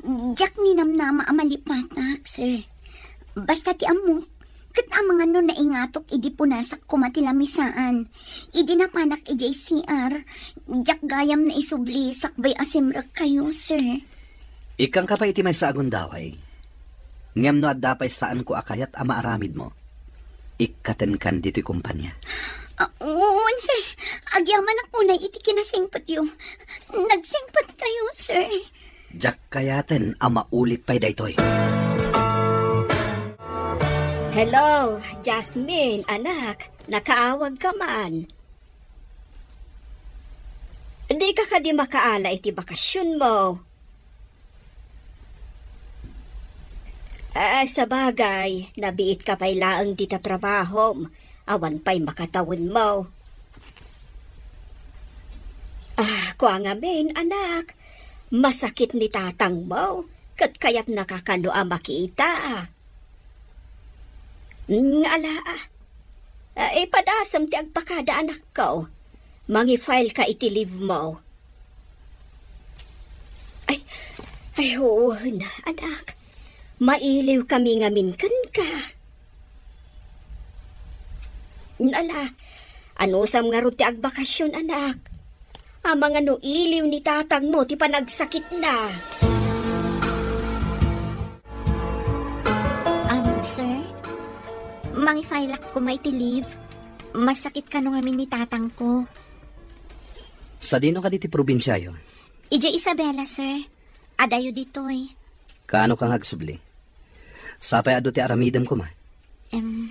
Diak ninamnama a malipatak, sir. Basta ti ammok, ket amangan no naingatok idi punasak koma ti lamisaan. Idi napanak idiay C R, diak gayam naisubli sakbay a simrekkayo, sir. Ikkangka pay iti maysa a gundaway. Ngem no adda pay saanko a kayat a maaramidmo, ikkatenkan ditoy kompania. Ah, wen, sir. Agyamanak unay iti kinasingpetyo. Nagsingpetkayo, sir. Diak kayaten a maulit pay daytoy. Hello, Jasmine, anak. Nakaawagka man. Dika kadi makaala iti bakasionmo? Ah, sabagay, nabiitka pay laeng dita trabahom. Awan pay makatawenmo. Ah, kua ngamin, anak, masakit ni tatangmo, ket kayatnaka kano a makita. Nga ala, ah. Ah, ipadasem ti agpakada, anakko. Mangi-file ka iti leave mo. Ay, ay, huon, anak. Mailiw kami ngamin kenka. Ala, anusam ngarud ti agbakasion, anak? Amangan no iliw ni tatangmo ti panagsakitna. Um, sir, mangi-file-ak koma iti leave. Masakit kano ngamin ni tatangko. Sadino kadi ti probinsiayo? Idiay Isabela, sir. Adayo ditoy. Kaano ka nga agsubli? Sapay adu ti aramidem koma? Em,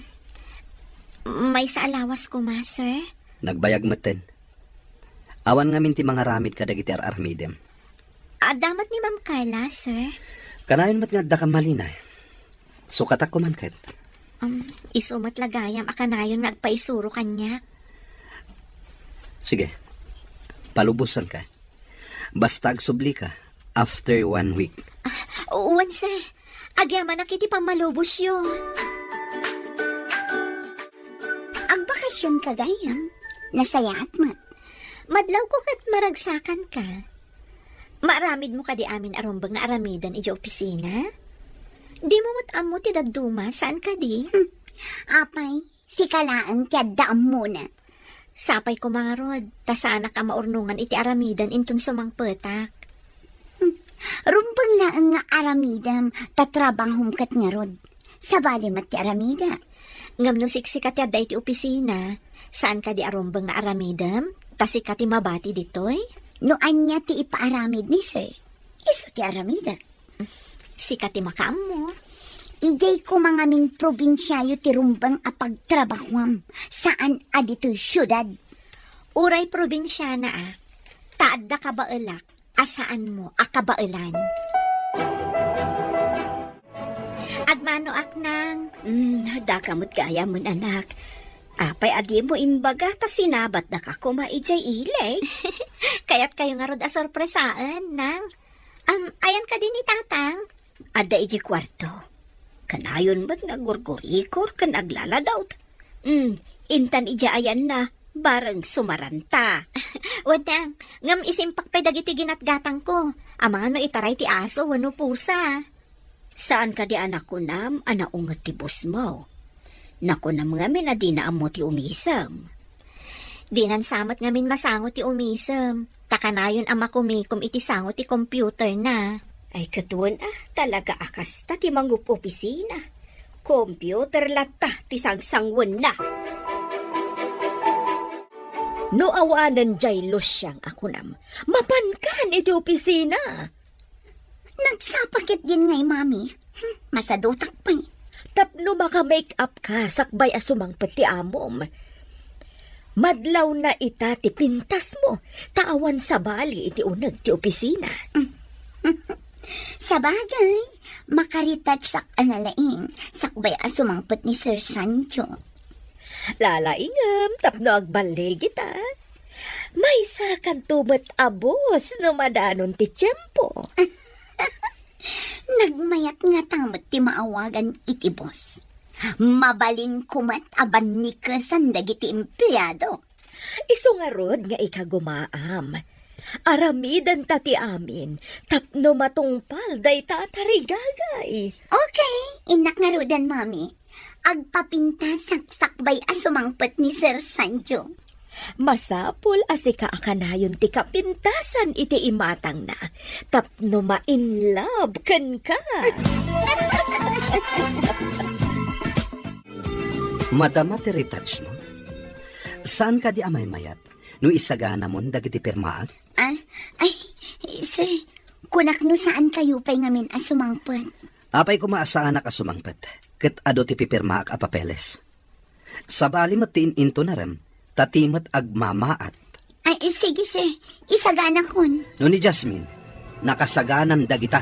maysa a lawas koma, sir. Nagbayag metten. Awan ngamin ti mangaramid kadagiti ar-aramidem. Adda met ni Ma'am Carla, sir. Kanayon met nga adda kan malinay. Sukatak koma ket. Um, isu met la gayam a kanayon nga agpaisuro kaniak. Sige. Palubosanka. Basta agsublika after one week. Ah, wen, sir. Agyamanak iti pammalubosyo. Agbakasionka gayam. Nasayaat met. Madlawko ket maragsakanka. Maaramidmo kadi amin a rumbeng nga aramiden idiay opisina? Dimo met ammo ti dadduma, saan kadi? Hmm. Apay, sika laeng ti adda ammona. Sapay koma ngarud, ta saanak a maurnongan iti aramiden inton sumangpetak. Hmm. Rumbeng laeng nga aramidem, ta trabahom ket ngarud. Sabali met ti aramidek. Ngem no siksika ti adda iti opisina, saan kadi a rumbeng nga aramidem, ta sika ti mabati ditoy? No ania ti ipaaramid ni sir, isu ti aramidek. Sika ti makaammo. Idiay koma ngamin probinsiayo ti rumbeng a pagtrabahuam, saan a ditoy siudad. Uray probinsiana a, ta adda kabaelak a saanmo a kabaelan. Agmanoak, Nang. Mm, daka met gayam, anak. Apay a dimo imbaga ta sinabatdaka koma idiay ili? Kayatkayo ngarud a sorpresaen, Nang. Am, ayan kadi ni Tatang? Adda idiay kuarto. Kanayon met nga gurgurikor ken aglaladawt. Mm, intan idiay ayanna, bareng sumaranta. Wen, Nang, ngem isimpak pay dagiti ginatgatangko. Amangan no itaray ti aso wenno pusa. Saan kadi a nakunam a naunget ti bosmo? Nakunam ngamin a dina ammo ti umisem. Dinan sa met ngamin masango ti umisem, ta kanayon a makumikom iti sango ti computerna. Ay, ket wen a, talaga a kasta ti mangup-opisina. Computer latta ti sangsangwenna. No awanen diay Luciang a kunam, mapankan iti opisina. Nagsapa ketdin ngay, Mami. Hmm, masadutak pay. Tapno maka-make up ka sakbay a sumangpet ti amom. Madlawna ita ti pintasmo, ta awan sabali iti uneg ti opisina. Sabagay, makaretouchak a nalaing sakbay a sumangpet ni Sir Sancho. Lalaingem tapno agballigita. Maysakanto met a bos no madanon ti tiempo. Nagmayat ngata met ti maawagan iti bos. Mabalinko met a bannikesan dagiti empleado. Isu ngarud nga ikagumaam. Aramidenta ti amin tapno matungpal dayta a tarigagay. Okay, innak ngaruden, Mami. Agpapintasak sakbay a sumangpet ni Sir Sancho. Masapul a sika a kanayon ti kapintasan iti imatangna tapno ma-in love kenka. Madama ti retouchmo? Saan kadi a maymayat no isaganamon dagiti pirmaak? Ah, ay, sir, kunak no saan kayo pay ngamin a sumangpet. Apay koma a saanak a sumangpet, ket adu ti pipirmaak a papeles. Sabali met ti in-intonarem, ta ti met agmamaat. Ay, sige, sir. Isaganakon. No ni Jasmine, nakasaganan dagita.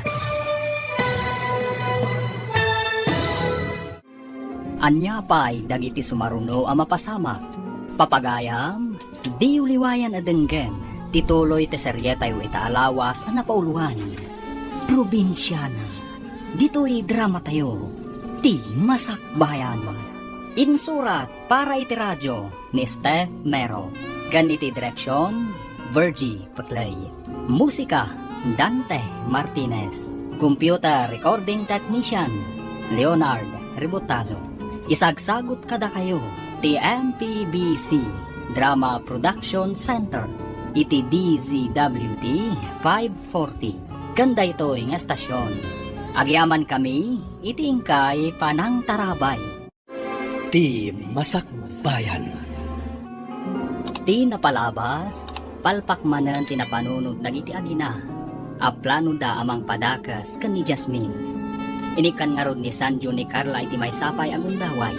Ania pay dagiti sumaruno a mapasamak? Papagayam, diyo liwayan a denggen ti tuloy ti serietayo ita a lawas a napauloan. Probinsiana. Ditoy dramatayo, ti Masakbayan. Insurat para iti radio ni Steph Mero. Ken iti direksion, Virgie Peclay. Musika, Dante Martinez. Computer recording technician, Leonard Ributazo. Isagsagut kadakayo ti M P B C Drama Production Center. iti D Z W T five forty. Ken daytoy nga estasion, agyamankami iti inkay panangtarabay. Ti Masakbayan. Ti napalabas, palpak manen ti napanunot dagiti agina a planoda a mangpadakes ken ni Jasmine. Inikkan ngarud ni Sanjo ni Carla iti maysa pay a gundaway.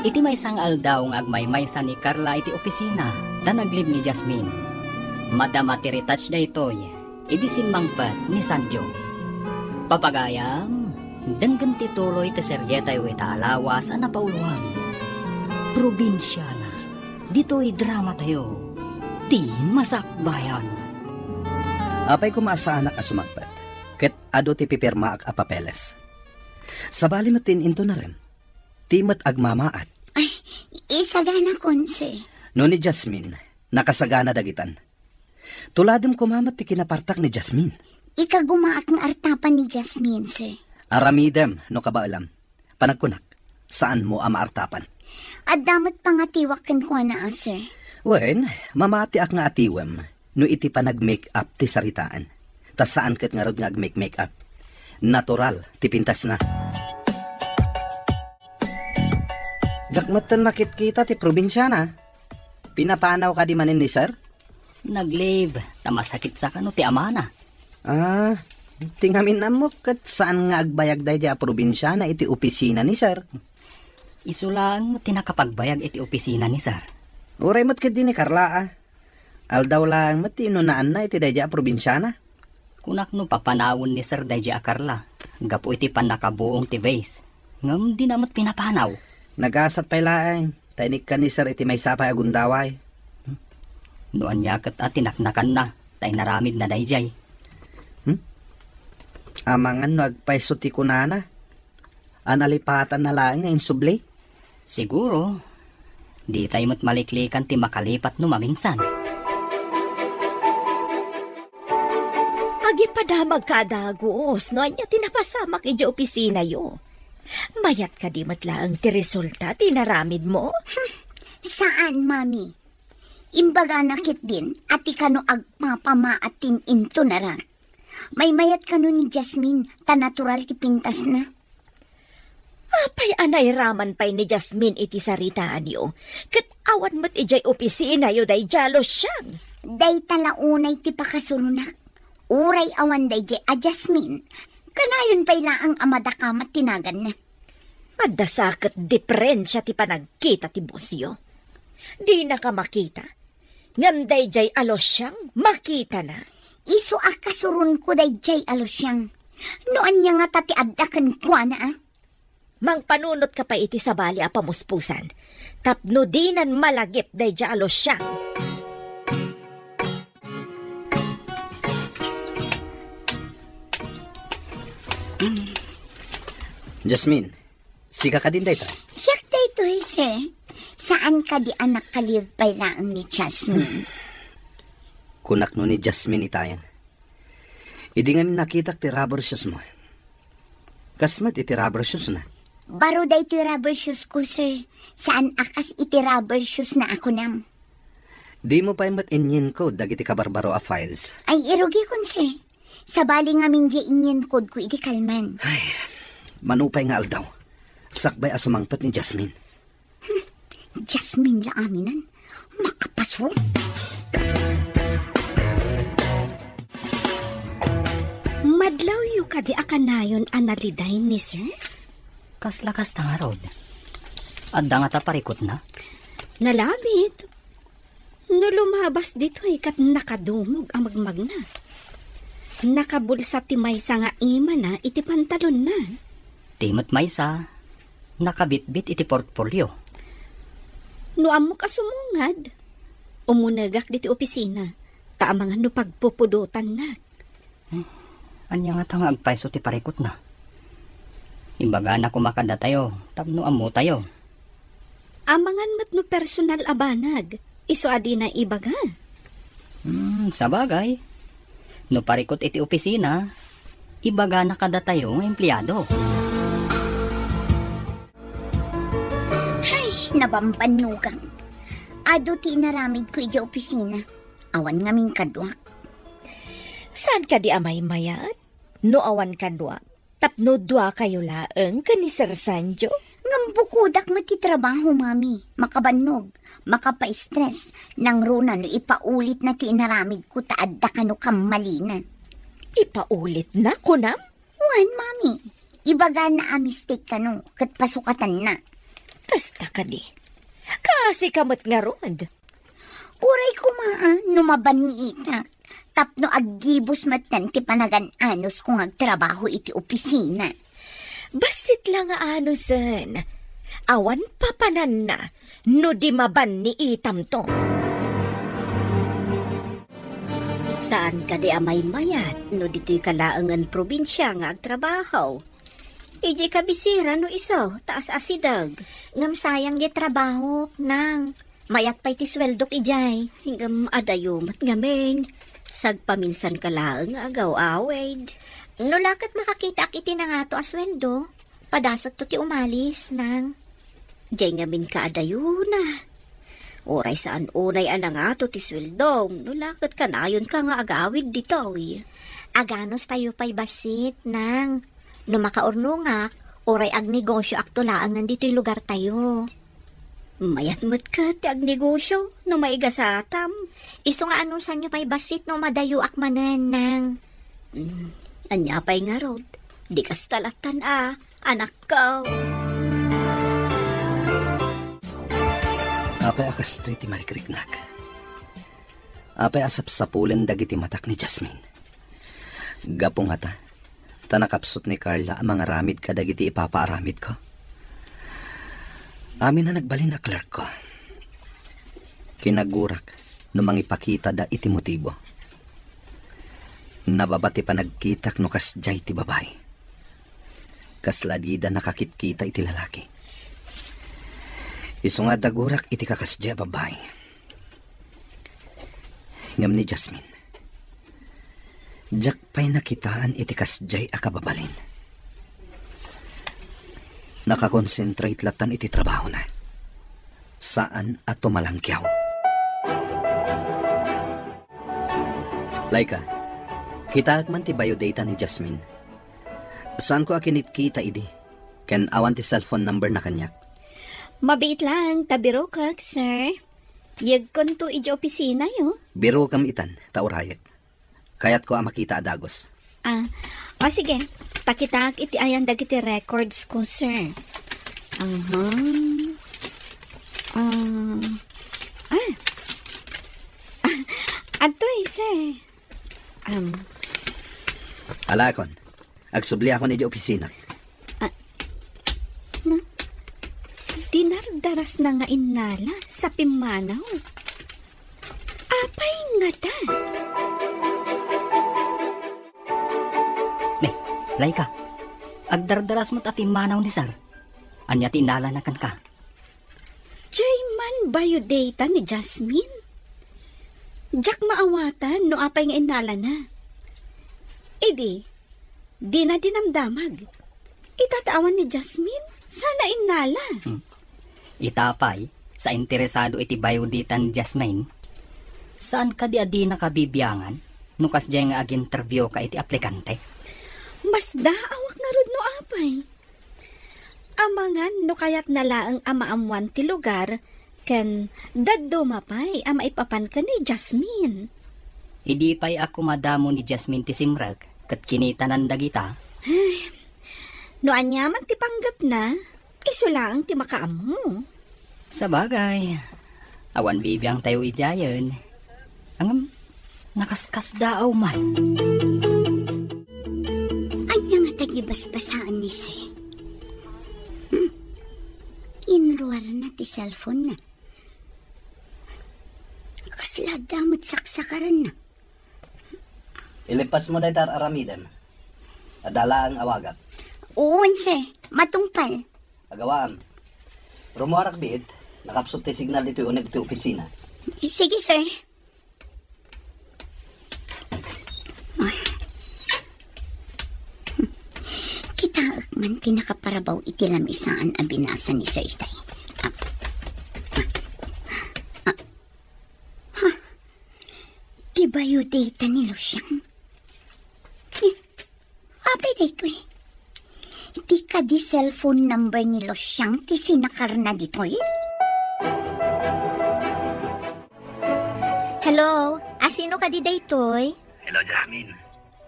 Iti maysa nga aldaw nga agmaymaysa ni Carla iti opisina, ta naglib ni Jasmine. Madama ti retouch daytoy idi simmangpet ni Sanjo. Papagayam, denggen ti tuloy ti serietayo ita a lawas a napauloan. Probinsiana, ditoy dramatayo, Ti Masakbayan. Apay koma a saanak a sumangpet, ket adu ti pipirmaak a papeles. Sabali met ti in-inton a rem, ti met agmamaat. Ay, isagana, Konse. No ni Jasmine, nakasagana dagitan. Tuladem koma met ti kinapartak ni Jasmine. Ikagumaak nga artapan ni Jasmine, sir. Aramidem no kabaelam. Panagkunak, saanmo a maartapan. Adda met pangatiwak kenkuana, a, sir. Wen, mamatiak nga atiwem no iti panag-make-up ti saritaan. Ta saan ket ngarud nga ag-make-make-up. Natural ti pintasna. Dakmetten makitkita ti probinsiana. Pinapanaw kadi manen ni sir? Nag-leave, ta masakit sa kano ti amana. Ah, ti ngamin ammok ket saan nga agbayag daydiay a probinsiana iti opisina ni sir. Isu laeng met ti nakapagbayag iti opisina ni sir. Uray met ketdi ni Carla, a. Aldaw laeng met ti inunaanna iti daydiay a probinsiana. Kunak no papanawen ni sir daydiay a Carla, gapu iti pannakabuong ti vase. Ngem dina met pinapanaw. Nagasat pay laeng, ta inikkan ni sir iti maysa pay a gundaway. No ania ket a tinaknakanna, ta inaramidna daydiay. Hmm? Amangan no agpayso ti kunana. A nalipatanna laeng nga insubli? Siguro, ditay met maliklikan ti makalipat no maminsan. Agipadamagka a dagus no ania ti napasamak idiay opisinayo. Mayat kadi met laeng ti resulta ti inaramidmo? Saan, Mami. Imbagana ketdin a ti kano agpapamaat ti in-inton a rem. Maymayat kano ni Jasmine, ta natural ti pintasna. Apay a nairaman pay ni Jasmine iti saritaanyo, ket awan met idiay opisinayo daydiay a Luciang? Dayta la unay ti pakasuronak. Uray awan daydiay a Jasmine, kanayon pay laeng a madakamat ti naganna. Adda sa ket diperensia ti panagkita ti bosyo. Dinaka makita, ngem daydiay a Luciang makitana. Isu a kasuronko daydiay a Luciang. No ania ngata ti adda kenkuana, a? Mangpanunotka pay iti sabali a pamuspusan tapno dinan malagip daydiay a Luciang. Jasmine, sika kadin dayta? Siak daytoy, sir. Saan kadi a nakalive pay laeng ni Jasmine? Kunak no ni Jasmine itayen. Idi ngamin nakitak ti rubber shoes mo. Kas met iti rubber shoes na. Baro daytoy rubber shoes ko, sir. Saan a kas iti rubber shoes na a kunam. Di mo pay met inyinkod dagiti kabarbaro a files. Ay, irugikon, sir. Sabali ngamin diay inyinkod ko idi kalman. Ay, manupay nga aldaw. Sakbay a sumangpet ni Jasmine. Hmm, Jasmine la aminan. Makapasro. Madlawyo kadi a kanayon a naliday ni sir? Kasla kasta ngarud. Adda ngata parikutna? Nalabit. No lumabas ditoy ket nakadumog a magmagna. Nakabulsa ti maysa nga imana iti pantalonna. Ti met maysa, nakabitbit iti portfolio. No ammok a sumungad, umunegak ditoy opisina, ta amangan no pagpupudotannak. Hmm, ania ngata nga agpayso ti parikutna? Ibagana koma kadatayo tapno ammotayo. Amangan met no personal a banag, isu a dina ibaga. Hmm, sabagay. No parikut iti opisina, ibagana kadatayo nga empleado. Ay, nabambannugang. Adu ti inaramidko idiay opisina. awan ngamin kaduak. Saan kadi a maymayat? No awan kaduak, tapno duakayo laeng ken ni Sir Sancho? Ngem bukodak met ti trabaho, Mami. Makabannog, makapaistres, nangruna no ipaulitna ti inaramidko ta adda kano kammalina. Ipaulitna, kunam? Wen, Mami. Ibagana a mistake kano, ket pasukatanna. Kasta kadi. Kaasi ka met ngarud. Uray koma, a, no mabanniitak, tapno aggibus metten ti panagan-anusko nga agtrabaho iti opisina. Bassit la nga anusen. Awan papananna no di mabanniitamto. Saan kadi a maymayat no ditoy ka laengen probinsia nga agtrabaho? Idiay kabisera no isu, ta as-asideg. Ngem sayang diay trabahok, nang. Mayat pay ti sueldok idiay. Ngem adayo met ngamin. Sagpaminsan ka laeng nga agaw-awid. No la ket makakitaak iti nangato a sueldo, padasakto ti umalis, nang. Diay ngamin kaadayona. Uray saan unay a nangato ti sueldom, no la ket kanayonka nga agawid ditoy. Aganustayo pay bassit, nang. No makaurnongak, uray agnegosioakto laengen ditoy lugartayo. Mayat met ket ti agnegosio no maigasatam. Isu nga anusanyo pay bassit no madayoak manen, nang. Mm, ania pay ngarud? Di kasta lattan a, anakko. Apay a kastoy ti marikriknak? Apay a sapsapulen dagiti matak ni Jasmine? Gapu ngata, ta nakapsut ni Carla a mangaramid kadagiti ipapaaramidko. Amin a nagbalin a clerkko. Kinagurak no mangipakitada iti motibo. Nababa ti panagkitak no kasdiay ti babai. Kasla dida nakakitkita iti lalaki. Isu nga dagurak iti kakasdiay a babai. Ngem ni Jasmine, diak pay nakitaan iti kasdiay a kababalin. Nakakonsentrate lattan iti trabahona. Saan a tumalangkiaw. Laika, kitaek man ti biodata ni Jasmine. Saanko a kinitkita idi, ken awan ti cellphone number na kaniak. Mabiit laeng ta birokek, sir. Yegkonto idiay opisinayo. Birokem itan, ta urayek. Kayatko a makita a dagus. Ah, o sige. Pakitaak iti ayan dagiti records ko, sir. Aha. Ah. Ah. Adtoy, sir. Um. Alakon. Agsubliakon idiay opisina. Ah, na, dinardarasna nga innala sa pimmanaw. Apay ngata? Ne, Laika, agdardaras met a pimmanaw ni Sir. Ania ti innalana kenka? Diay man biodata ni Jasmine? Diak maawatan no apay nga innalana. Idi, dina dinamdamag. Ita ta awan ni Jasmine, saan a innala. Hmm. Ita pay, sa interesado iti biodata ni Jasmine, saan kadi a dinaka bibiangan no kasdiay nga aginterviewka iti aplikante? Masdaawak ngarud no apay. Amangan no kayatna laeng a maammuan ti lugar, ken dadduma pay a maipapan ken ni Jasmine. Idi pay a kumadamo ni Jasmine ti simrek ket kinitanan dagita. Ay, no aniaman ti panggepna, isu laeng ti makaammo. Sabagay, awan bibiangtayo idiayen. Ngem, nakaskasdaaw man. Ania ngata ti basbasaan ni Sir? Hmm. Inruarna ti cellphone-na. Kasla adda met saksakaranna. Ilipasmo dayta ar-aramidem. Adda laeng awagak. Wen, sir. Matungpal. Agawam. Rummuarak biit, nakapsut ti signal ditoy uneg ti opisina. Sige, sir. Kitaek man ti nakaparabaw iti lamisaan a binasa ni Sir itay. Ah. Ah. Ah. Ha? Biodata ni Lucian? Eh, apay daytoy? Di kadi cellphone number ni Lucian ti sinakarna ditoy? Hello, asino kadi daytoy? Hello, Jasmine.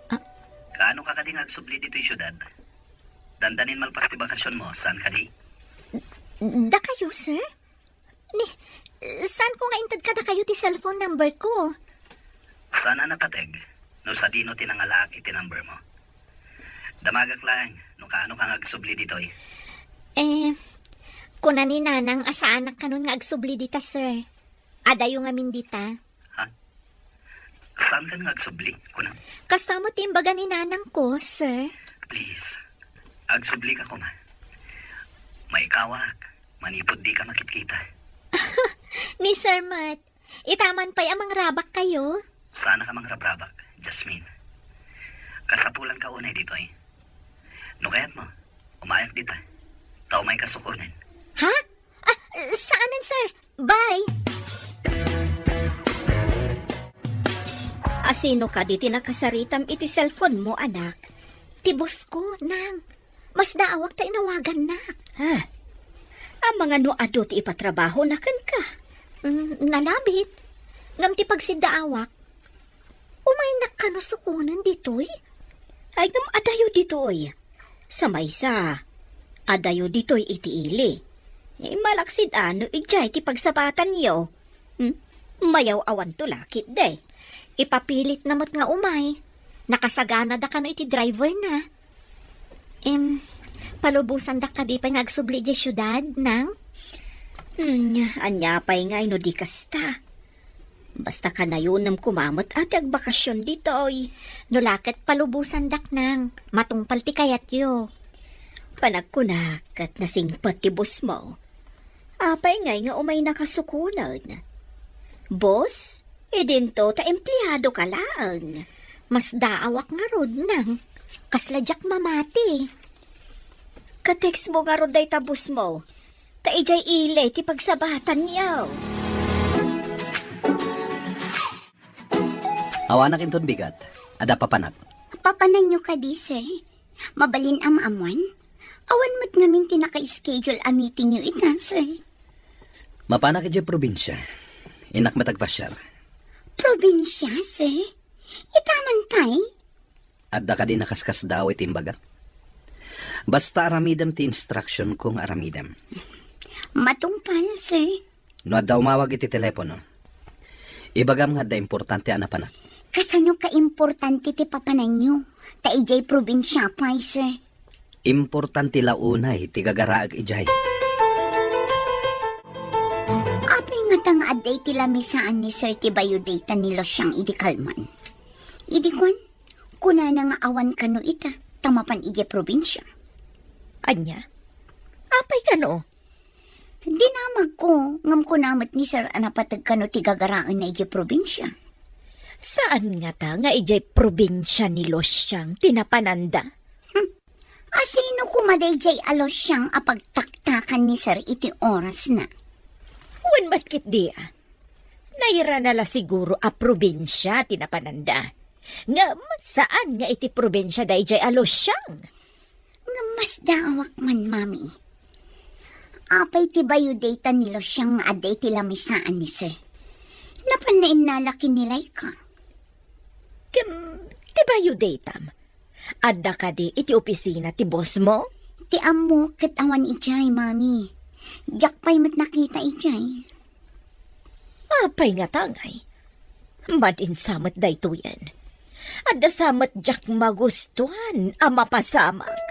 Ah. Kaano ka kadi nga agsubli ditoy siudad? Dandanin malpas ti bakasionmo, saan kadi? Dakayo, sir? Ni, saan ko nga inted kadakayo ti cellphone number ko? Saan a napateg no sadino ti nangalaak iti number mo. Damagak laeng no kaano ka nga agsubli ditoy. Eh, kuna ni Nanang a saanak kanon nga agsubli dita, sir. Adayo ngamin dita. Ha? Saan ka nga agsubli, kuna? Kasta mo ti imbaga ni Nanang ko, sir. Please, agsubli ka koma. Maikawak, manipud di ka makitkita. Ni Sir Matt, itaman pay a mangrabak kayo? Saan ka mangrabrabak, Jasmine. Kasapulan ka unay ditoy. No kayat mo, umayak dita. Ta umay ka sukonen. Ha? Ah, saanen, sir. Bye. Asino kadi ti nakasaritam iti cellphone mo, anak? Ti boss ko, nang. Masdaawak ta inawagannak. Ah. Amangan no adu ti ipatrabahona kenka? Mm, nalabit. Ngem ti pagsiddaawak, umaynak kano sukonen ditoy? Ay, ngem adayo ditoy. Sa maysa, adayo ditoy iti ili. Eh, malaksid a no idiay ti pagsabatanyo. Hmm? Mayaw-awanto la ketdi. Ipapilitna met nga umay. Nakasaganada kano iti driver na. Em, palubosandak kadi pay nga agsubli idiay siudad, nang? Hmm, ania pay ngay no di kasta? Basta kanayonem koma met a ti agbakasion ditoy. No la ket palubosandak, nang, matungpal ti kayatyo. Panagkunak ket nasingpet ti boss mo. Apay ngay nga umaynaka sukonen? Boss, idinto ta empleado ka laeng. Masdaawak ngarud, nang. Kasla diak mamati. Ka-text mo ngarud dayta boss mo. Ta idiay ili ti pagsabatanyo. Awanak inton bigat. Adda papanak. Papananyo kadi, sir? Mabalin a maammuan? Awan met ngamin ti naka-schedule a meetingyo ita, sir. Mapanak idiay probinsia. Innak met agpasiar. Probinsia, sir? Itaman pay? Adda kadi nakaskasdaaw iti imbagak? Basta aramidem ti instruction ko nga aramidem. Matungpal, sir. No adda umawag iti telepono, ibagam nga adda importante a napanak. Kasano kaimportante ti papananyo? Ta idiay probinsia pay, sir. Importante la unay ti gagaraek idiay. Apay ngata nga adda iti lamisaan ni Sir ti biodata ni Lucian idi kalman? Idi kuan, kunana nga awan kano ita, ta mapan idiay probinsia. Ania? Apay kano? Dinamagko, ngem kuna met ni Sir a napateg kano ti gagaraenna idiay probinsia. Saan ngata nga idiay probinsia ni Lucian ti napananda? Hmm. Asino koma daydiay a Lucian a pagtaktakan ni Sir iti orasna? Wen met ketdi a. Nairana la siguro a probinsia ti napananda. Ngem saan nga iti probinsia daydiay a Lucian. Ngem masdaawak man, Mami. Apay ti biodata ni Lucian nga adda iti lamisaan ni Sir? Napanna innala ken ni Laika? Ken ti biodatam, adda kadi iti opisina ti boss mo? Ti ammok ket awan idiay, Mami. Diak pay met nakita idiay. Apay ngata ngay? Madin sa met daytoyen. Adda sa met diak magustuan a mapasamak.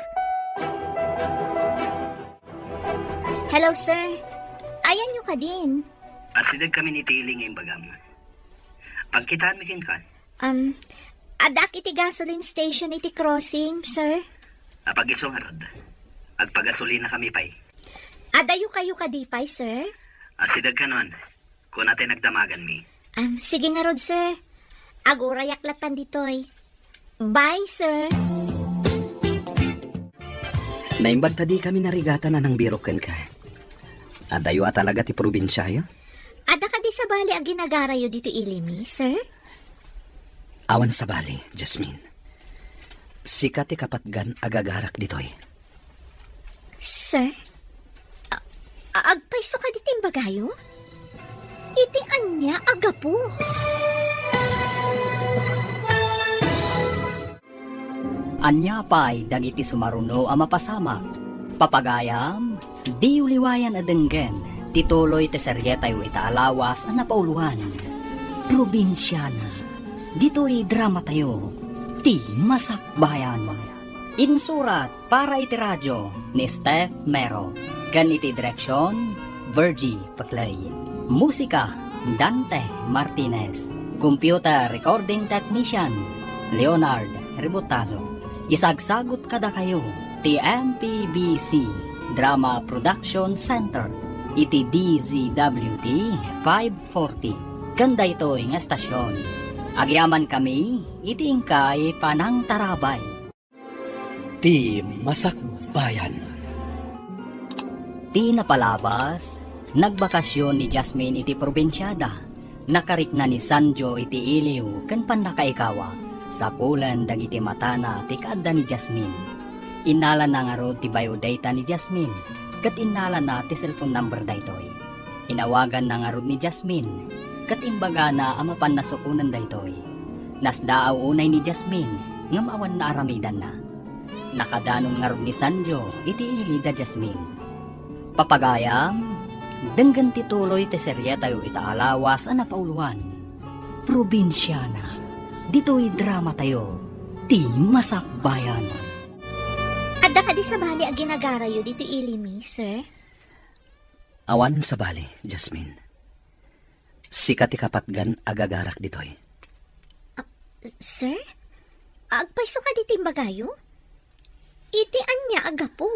Hello, sir. Ayanyo kadin? Asideg kami ni Tili nga imbagam. Pagkitaanmi kenka? Um, addaak iti gasoline station iti crossing, sir. Apag-isu ngarud. Agpagasolina kami pay. Adayo kayo kadi pay, sir? Asideg kanon. Kuna ti nagdamaganmi. Um, sige ngarud, sir. Agurayak latan ditoy. Bye, sir. Naimbag ta di kami narigatan a nangbirok kenka. Adayo a talaga ti probinsiayo? Adda kadi sabali a ginagarayo ditoy ilimi, sir? Awan sabali, Jasmine. Sika ti kapatgan a gagarak ditoy. Sir? A-, a-, agpayso kadi ti imbagayo? Iti ania a gapu? Ania pay dagiti sumaruno a mapasamak? Papagayam, diyo liwayan a denggen ti tuloy ti serietayo ita a lawas a napauloan. Probinsiana. Ditoy dramatayo, ti Masakbayan. Insurat para iti radio ni Steph Mero, ken iti direksion, Virgie Peclay. Musika, Dante Martinez. Computer recording technician, Leonard Ributazo. Isagsagut kadakayo ti M P B C Drama Production Center iti D Z W T five forty. Ken daytoy nga estasion, agyamankami iti inkay panangtarabay. Ti Masakbayan. Ti napalabas, nagbakasyon ni Jasmine iti probinsiada. Nakarikna ni Sanjo iti iliw ken pannakaikawa. Sapulen dagiti matana ti kaadda ni Jasmine. Innalana ngarud ti bio data ni Jasmine, ket innalana ti cellphone number daytoy. Inawaganna ngarud ni Jasmine, ket imbagana a mapanna sukonen daytoy. Nasdaaw unay ni Jasmine, ngem awan naaramidanna. Nakadanon ngarud ni Sanjo iti ili da Jasmine. Papagayam, denggen ti tuloy ti serietayo ita a lawas a napauloan. Probinsiana, ditoy dramatayo, ti Masakbayan. Adda kadi sabali a ginagarayo ditoy ili mi, sir? Awan sabali, Jasmine. Sika ti kapatgan a gagarak ditoy. Ah, sir? Agpayso kadi ti imbagayo? Iti ania a gapu?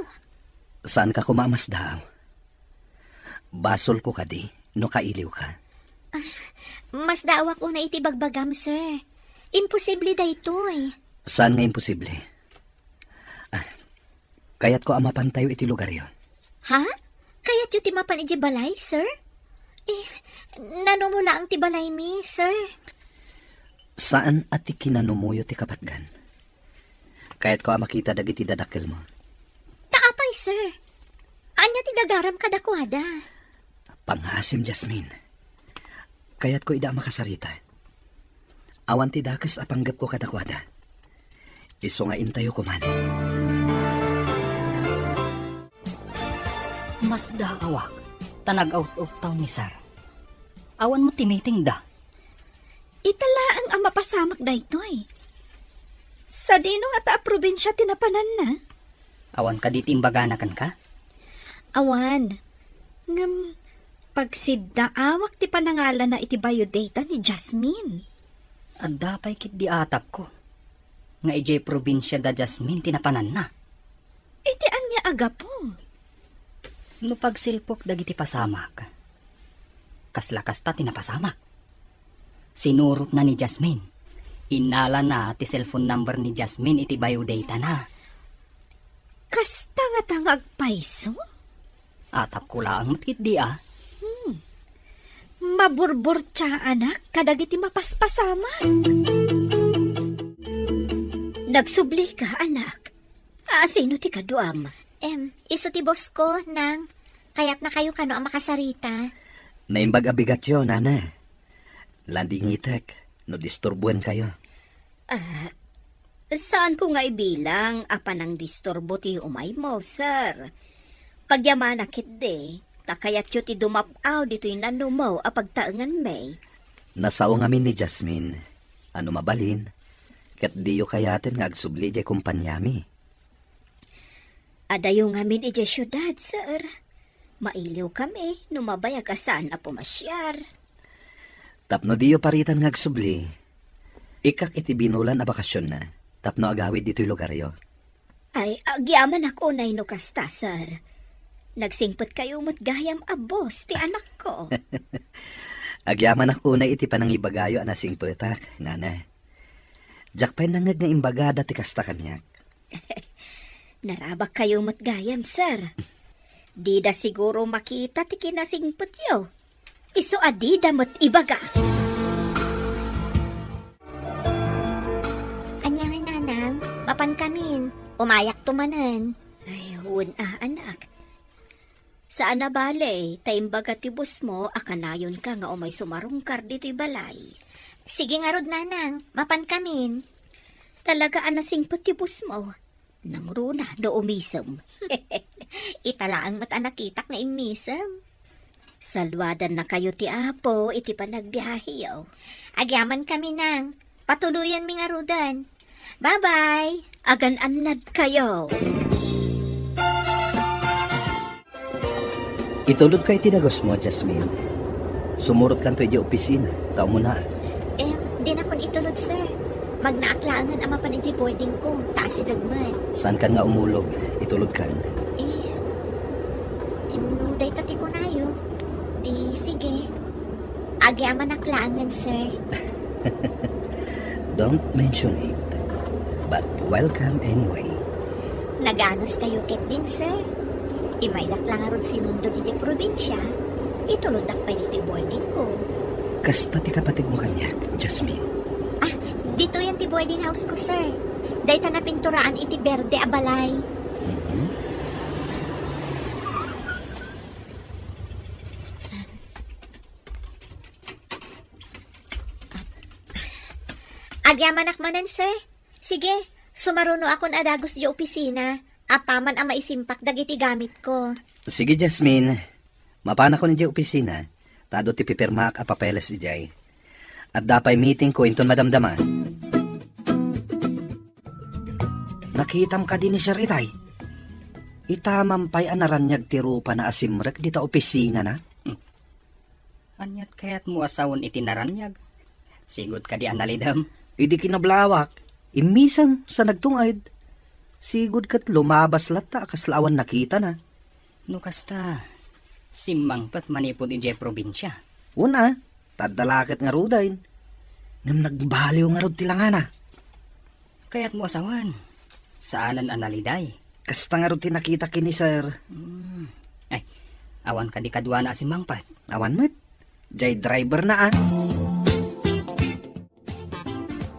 Saanka koma a masdaaw? Basolko kadi no kailiwka? Ah, masdaawak unay iti bagbagam, sir. Imposible daytoy. Saan nga imposible? Ah, kayatko a mapantayo iti lugaryo. Ha? Kayatyo ti mapan idiay balay, sir? Eh, nanumo laeng ti balaymi, sir. Saan a ti kinanumoyo ti kapatgan. Kayatko a makita dagiti dadakkelmo. Ta apay, sir? Ania ti gagaram kadakuada? Pangngaasim, Jasmine. Kayatko ida a makasarita. Awan ti dakes a panggepko kadakuada. Isu nga intayo koman. Masdaawak, ta nag-out of town ni Sir. Awan met ti meeting da. Ita laeng a mapasamak daytoy. Sadino ngata a probinsia ti napananna? Awan kadi ti imbagana kenka? Awan. Ngem, pagsiddaawak ti panangalana iti biodata ni Jasmine. Adda pay ketdi atapko nga idiay probinsia da Jasmine ti napananna. Iti ania a gapu? No pagsilpok dagiti pasamak, kasla kasta ti napasamak. Sinurotna ni Jasmine. Innalana ti cellphone number ni Jasmine iti biodatana. Kasta ngata nga agpayso? Atapko laeng met ketdi a. Hmm. Maburburtiaanak kadagiti mapaspasamak. Nagsublika, anak. A, sino ti kaduam? Em, isu ti boss ko, Nang. Kayatnakayo kano a makasarita. Naimbag a bigatyo, Nana. Landingitek no disturbuenkayo. Ah, saanko nga ibilang a panangdisturbo ti umaymo, sir. Pagyamanak ketdi, ta kayatyo ti dumap-aw ditoy nanumo a pagtaenganmi. Nasao ngamin ni Jasmine a no mabalin, ket diyo kayaten nga agsubli idiay kompaniami. Adayo ngamin idiay siudad, sir. Mailiwkami no mabayag a saan a pumasiar. Tapno diyo paritan nga agsubli, ikkak iti binulan a bakasionna tapno agawid ditoy lugaryo. Ay, agyamanak unay no kasta, sir. Nagsingpetkayo met gayam a boss ti anakko. Agyamanak unay iti panangibagayo a nasingpetak, Nana. Diak pay nangngeg nga imbagada ti kasta kaniak. Narabakkayo met gayam, sir. Dida siguro makita ti kinasingpetyo. Isu a dida met ibaga. Pankamin, umayakto manen. Ay, wen a, anak. Saan a bale, ta imbaga ti bosmo a kanayonka nga umay sumarungkar ditoy balay. Sige ngarud, nanang, mapankamin. Talaga a nasingpet ti bosmo. Nangruna no umisem. Ita laeng met a nakitak nga immisem. Saluadannakayo ti Apo iti panagbiaheyo. Agyamankami, nang. Patuloyenmi ngaruden. Bye-bye! Agan-annadkayo! Itulodka iti dagusmo, Jasmine. Sumurotkanto idiay opisina, ta umunaak. Em, dinakon itulod, sir. Magnaak laengen a mapan idiay boarding ko, ta asideg met. Saankan nga umulog, itulodkan. Eh, em, no dayta ti kunayo, di sige. Agyamanak laengen, sir. Don't mention it. But welcome anyway. Naganuskayo ketdin, sir. Imaydak la ngarud sinundon idiay probinsia, ituloddak pay ditoy boarding ko. Kasta ti kapateg mo kaniak, Jasmine. Ah, ditoyen ti boarding house ko, sir. Dayta napinturaan iti berde a balay. Mhm. Agyamanak manen, sir. Sige, sumarunoakon a dagus idiay opisina, apaman a maisimpak dagiti gamitko. Sige, Jasmine. Mapanakon idiay opisina, ta adu ti pipirmaak a papeles idiay. Adda pay meetingko inton madamdama. Nakitam kadi ni Sir itay? Itamam pay a naraniag ti rupana a simrek dita opisinana. Aniat kayatmo a sawen iti naraniag? Sigud kadi a nalidem? Idi kinablawak, immisem sa nagtunged. Sigud ket lumabas latta a kasla awan nakitana. No kasta, simmangpet manipud idiay probinsia. Wen a, ta adda la ket ngaruden. Ngem nagbaliw ngarud ti langana. Kayatmo a sawen, saanen a naliday. Kasta ngarud ti nakita ken ni Sir. Hmm. Ay, awan kadi kaduana a simmangpet? Awan met. Jay driver na, ah.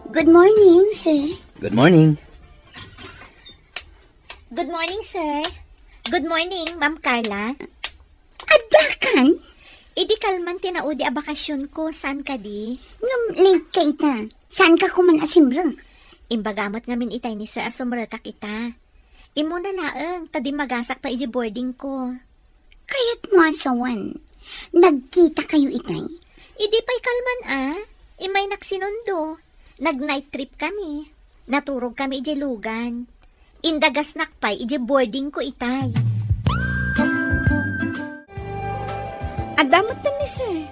Good morning, sir. Good morning. Good morning, sir. Good morning, Ma'am Carla. Adda kan? Idi kalman ti naudi a bakasionko, saan kadi? Ngem late ka ita. Saan ka kuman a simrek? Imbaga met ngamin itay ni Sir a sumrekak ita. Immuna laeng, ta dimmagasak pay idiay boarding ko. Kayatmo a sawen, nagkita kayo itay? Idi pay kalman a, imaynak sinundo. Nag-night trip kami. Naturog kami idiay lugan. Indagasnak pay idiay boarding ko itay. Adda metten ni Sir.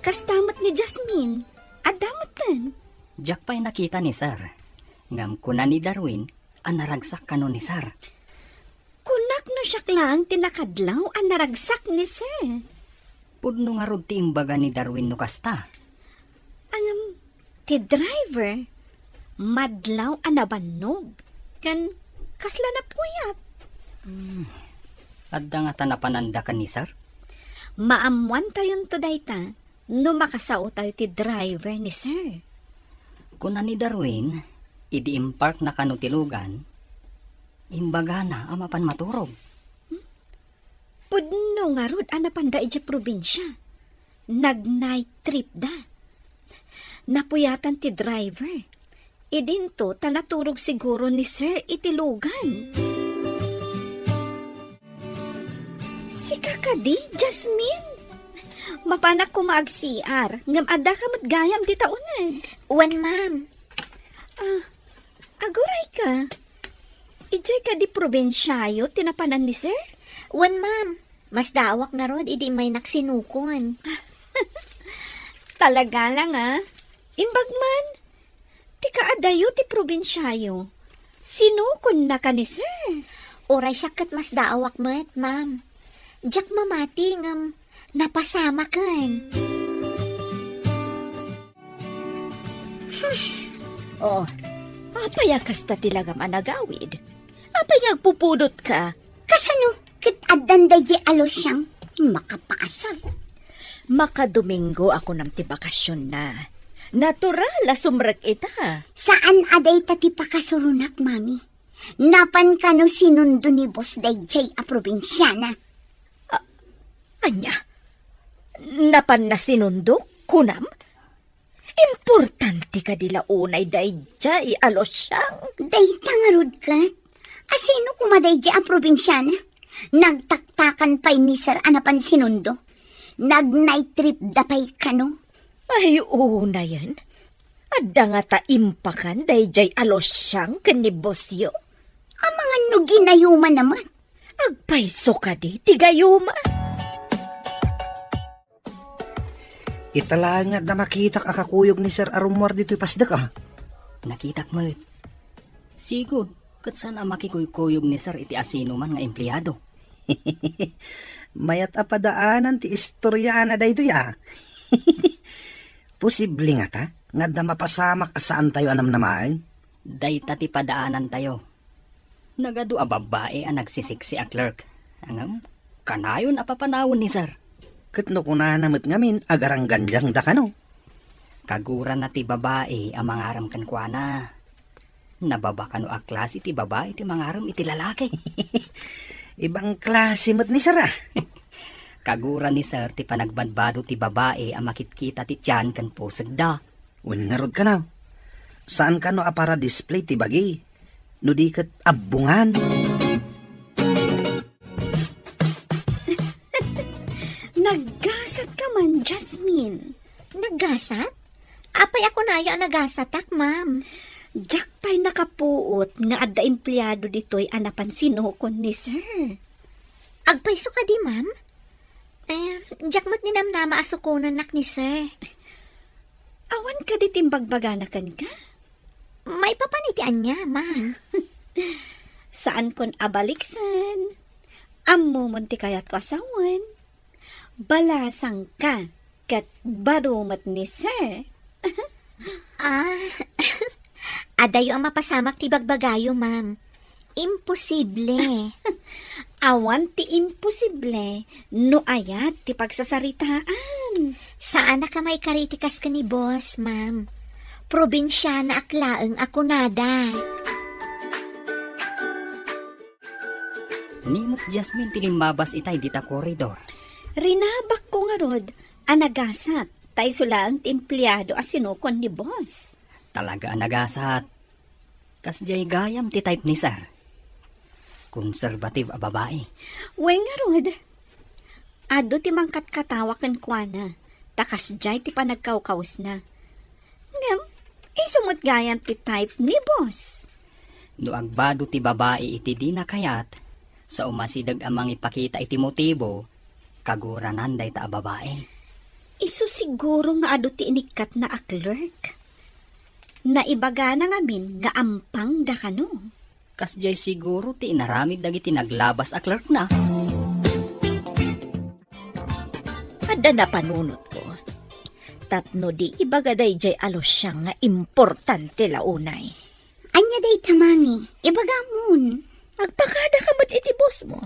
Kasta met ni Jasmine. Adda metten. Diak pay nakita ni Sir. Ngem kuna ni Darwin a naragsak kano ni Sir. Kunak no siak laeng ti nakadlaw a naragsak ni Sir. Pudno ngarud ti imbaga ni Darwin no kasta. Ngem, ti driver, madlaw a nabannog, ken kasla napuyat. Hmm. Adda ngata napananda ken ni Sir? Maammoantayonto dayta no makasaotayo ti driver ni Sir. Kuna ni Darwin, idi imparkna kano ti lugan, imbagana a mapan maturog. Hmm? Pudno ngarud a napanda idiay probinsia. Nag-night trip da. Napuyatan ti driver. Idinto ta naturog siguro ni Sir iti lugan. Sika kadi, Jasmine? Mapanak koma ag-C R, ngem adda ka met gayam dita uneg. Wen, ma'am. Ah, aguray ka. Idiay kadi probinsiayo ti napanan ni Sir? Wen, ma'am. Masdaawak ngarud idi immaynak sinukon. Talaga lang, ah. Imbag man, ti kaadayo ti probinsiayo. Sinukonna ka ni Sir? Uray siak ket masdaawak met, ma'am. Diak mamati ngem napasamaken. Oh, apay a kasta ti langam a nagawid? Apay nga agpupudot ka? Kasano ket addan daydiay a Luciang makapaasar? Makadomingo a kunam ti bakasionna. Natural a sumrek ita. Saan a dayta ti pakasuronak, Mami. Napan kano sinundo ni boss daydiay a probinsiana? A-, ania? Napan na sinundo, kunam? Importante kadi la unay daydiay a Luciang? Dayta ngarud ket. Asino koma daydiay a probinsiana? Nagtaktakan pay ni Sir a napan sinundo. Nag-night trip da pay kano. Ay, unayen. Adda ngata impakan daydiay a Luciang ken ni bossyo? Amangan no ginayuma na met. Agpayso kadi ti gayuma? Ita laeng nga adda makitak a kakuyog ni Sir a rummuar ditoy pasdek, a. Nakitak met. Sigud, ket saan a makikuykuyog ni Sir iti asinoman nga empleado. Mayat a padaanan ti istoriana daytoy, a. Posible ngata nga adda mapasamak a saantayo a namnamaen? Dayta ti padaanantayo. Nagadu a babbai a nagsisiksi a clerk. Ngem, kanayon a papanawen ni Sir. Ket no kunana met ngamin, agaranggandiangda kano? Kagurana ti babai a mangarem kenkuana. Nababa kano a klase ti babai ti mangarem iti lalaki. Ibang klase met ni Sir, a. Kagura ni Sir ti panagbadbado ti babai a makitkita ti tian ken pusegda. Wen ngarud kano, saan kano a para display ti bagi, no di ket abbongan? Naggasat ka man, Jasmine. Naggasat? Apay a kunayo a nagasatak, ma'am? Diak pay nakapuot nga adda empleado ditoy a napan sinukon ni Sir. Agpayso kadi, ma'am? Eh, diak met ninamnama a sukonennak ni Sir. Awan kadi ti imbagbagana kenka? Maipapan iti ania, ma'am? Saankon a baliksen. Ammomon ti kayatko a sawen. Balasangka ket baro met ni Sir. Ah, adayo a mapasamak ti bagbagayo, ma'am. Imposible. Awan ti imposible no ayat ti pagsasaritaan. Saanak a maikari iti kas ken ni boss, ma'am. Probinsianaak laeng a kunada. Ni met Jasmine ti limmabas itay dita koridor. Rinabakko ngarud a nagasat, ta isu laeng ti empleado a sinukon ni boss. Talaga a nagasat. Kasdiay gayam ti type ni Sir. Conservative a babai. Wen ngarud, adu ti mangkatkatawa kenkuana, ta kasdiay ti panagkawkawesna. Ngem, isu met gayam ti type ni boss. No agbado ti babai iti dina kayat, sa umasideg a mangipakita iti motibo, kaguranan dayta a babai. Isu siguro nga adu ti inikkatna a clerk. Naibagana ngamin nga ampangda kano. Kasdiay siguro ti inaramid dagiti naglabas a clerkna. Adda napanunotko. Tapno di ibaga daydiay a Luciang nga importante la unay. Ania dayta, mami? Ibagamon. Agpakada ka met iti boss mo.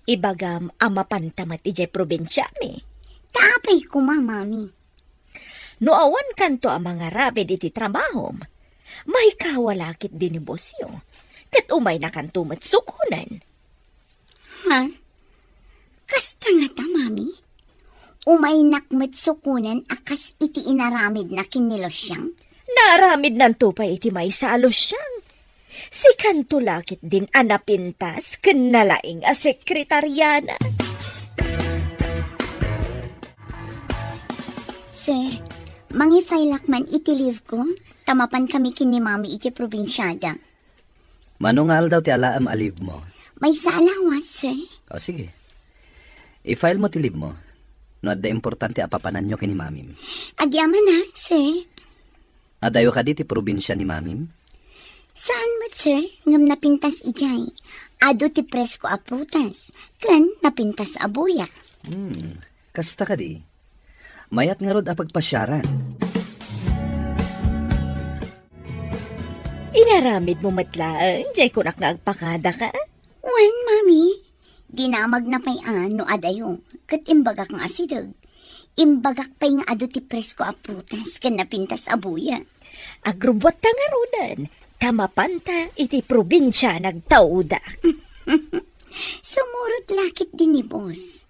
Ibagam a mapanta met idiay probinsiami. Ta apay koma, mami? No awan kanto a mangaramid iti trabahom, maikawa la ketdi ni bossyo, ket umayna kanto met sukonen. Ha? Kasta ngata, mami? Umaynak met sukonen a kas iti inaramidna ken ni Luciang? Naaramidnanto pay iti maysa a Luciang. Sikanto la ketdin a napintas ken nalaing a sekretariana. Sir, mangi-file-ak man iti leave ko, ta mapan kami ken ni Mami iti probinsiada. Mano nga aldaw ti alaem a leave mo? Maysa a lawas, sir. O, sige. I-file mo ti leave mo. No adda importante a papananyo ken ni Mamim. Agyamanak, sir. Adayo kadi ti probinsia ni Mamim? Saan met, sir, ngem napintas idiay. Adu ti presko a prutas, ken napintas a buya. Hmm, kasta kadi. Mayat ngarud a pagpasiaran. Inaramid mo met laeng, jay kunak nga agpakada ka? Wen, Mami. Dinamagna pay a no adayo, ket imbagak nga asideg. Imbagak pay nga adu ti presko a prutas ken napintas a buya. Agrubbuatta ngaruden, ta mapanta iti probinsia nagtauda. Sumurot la ketdi ni boss.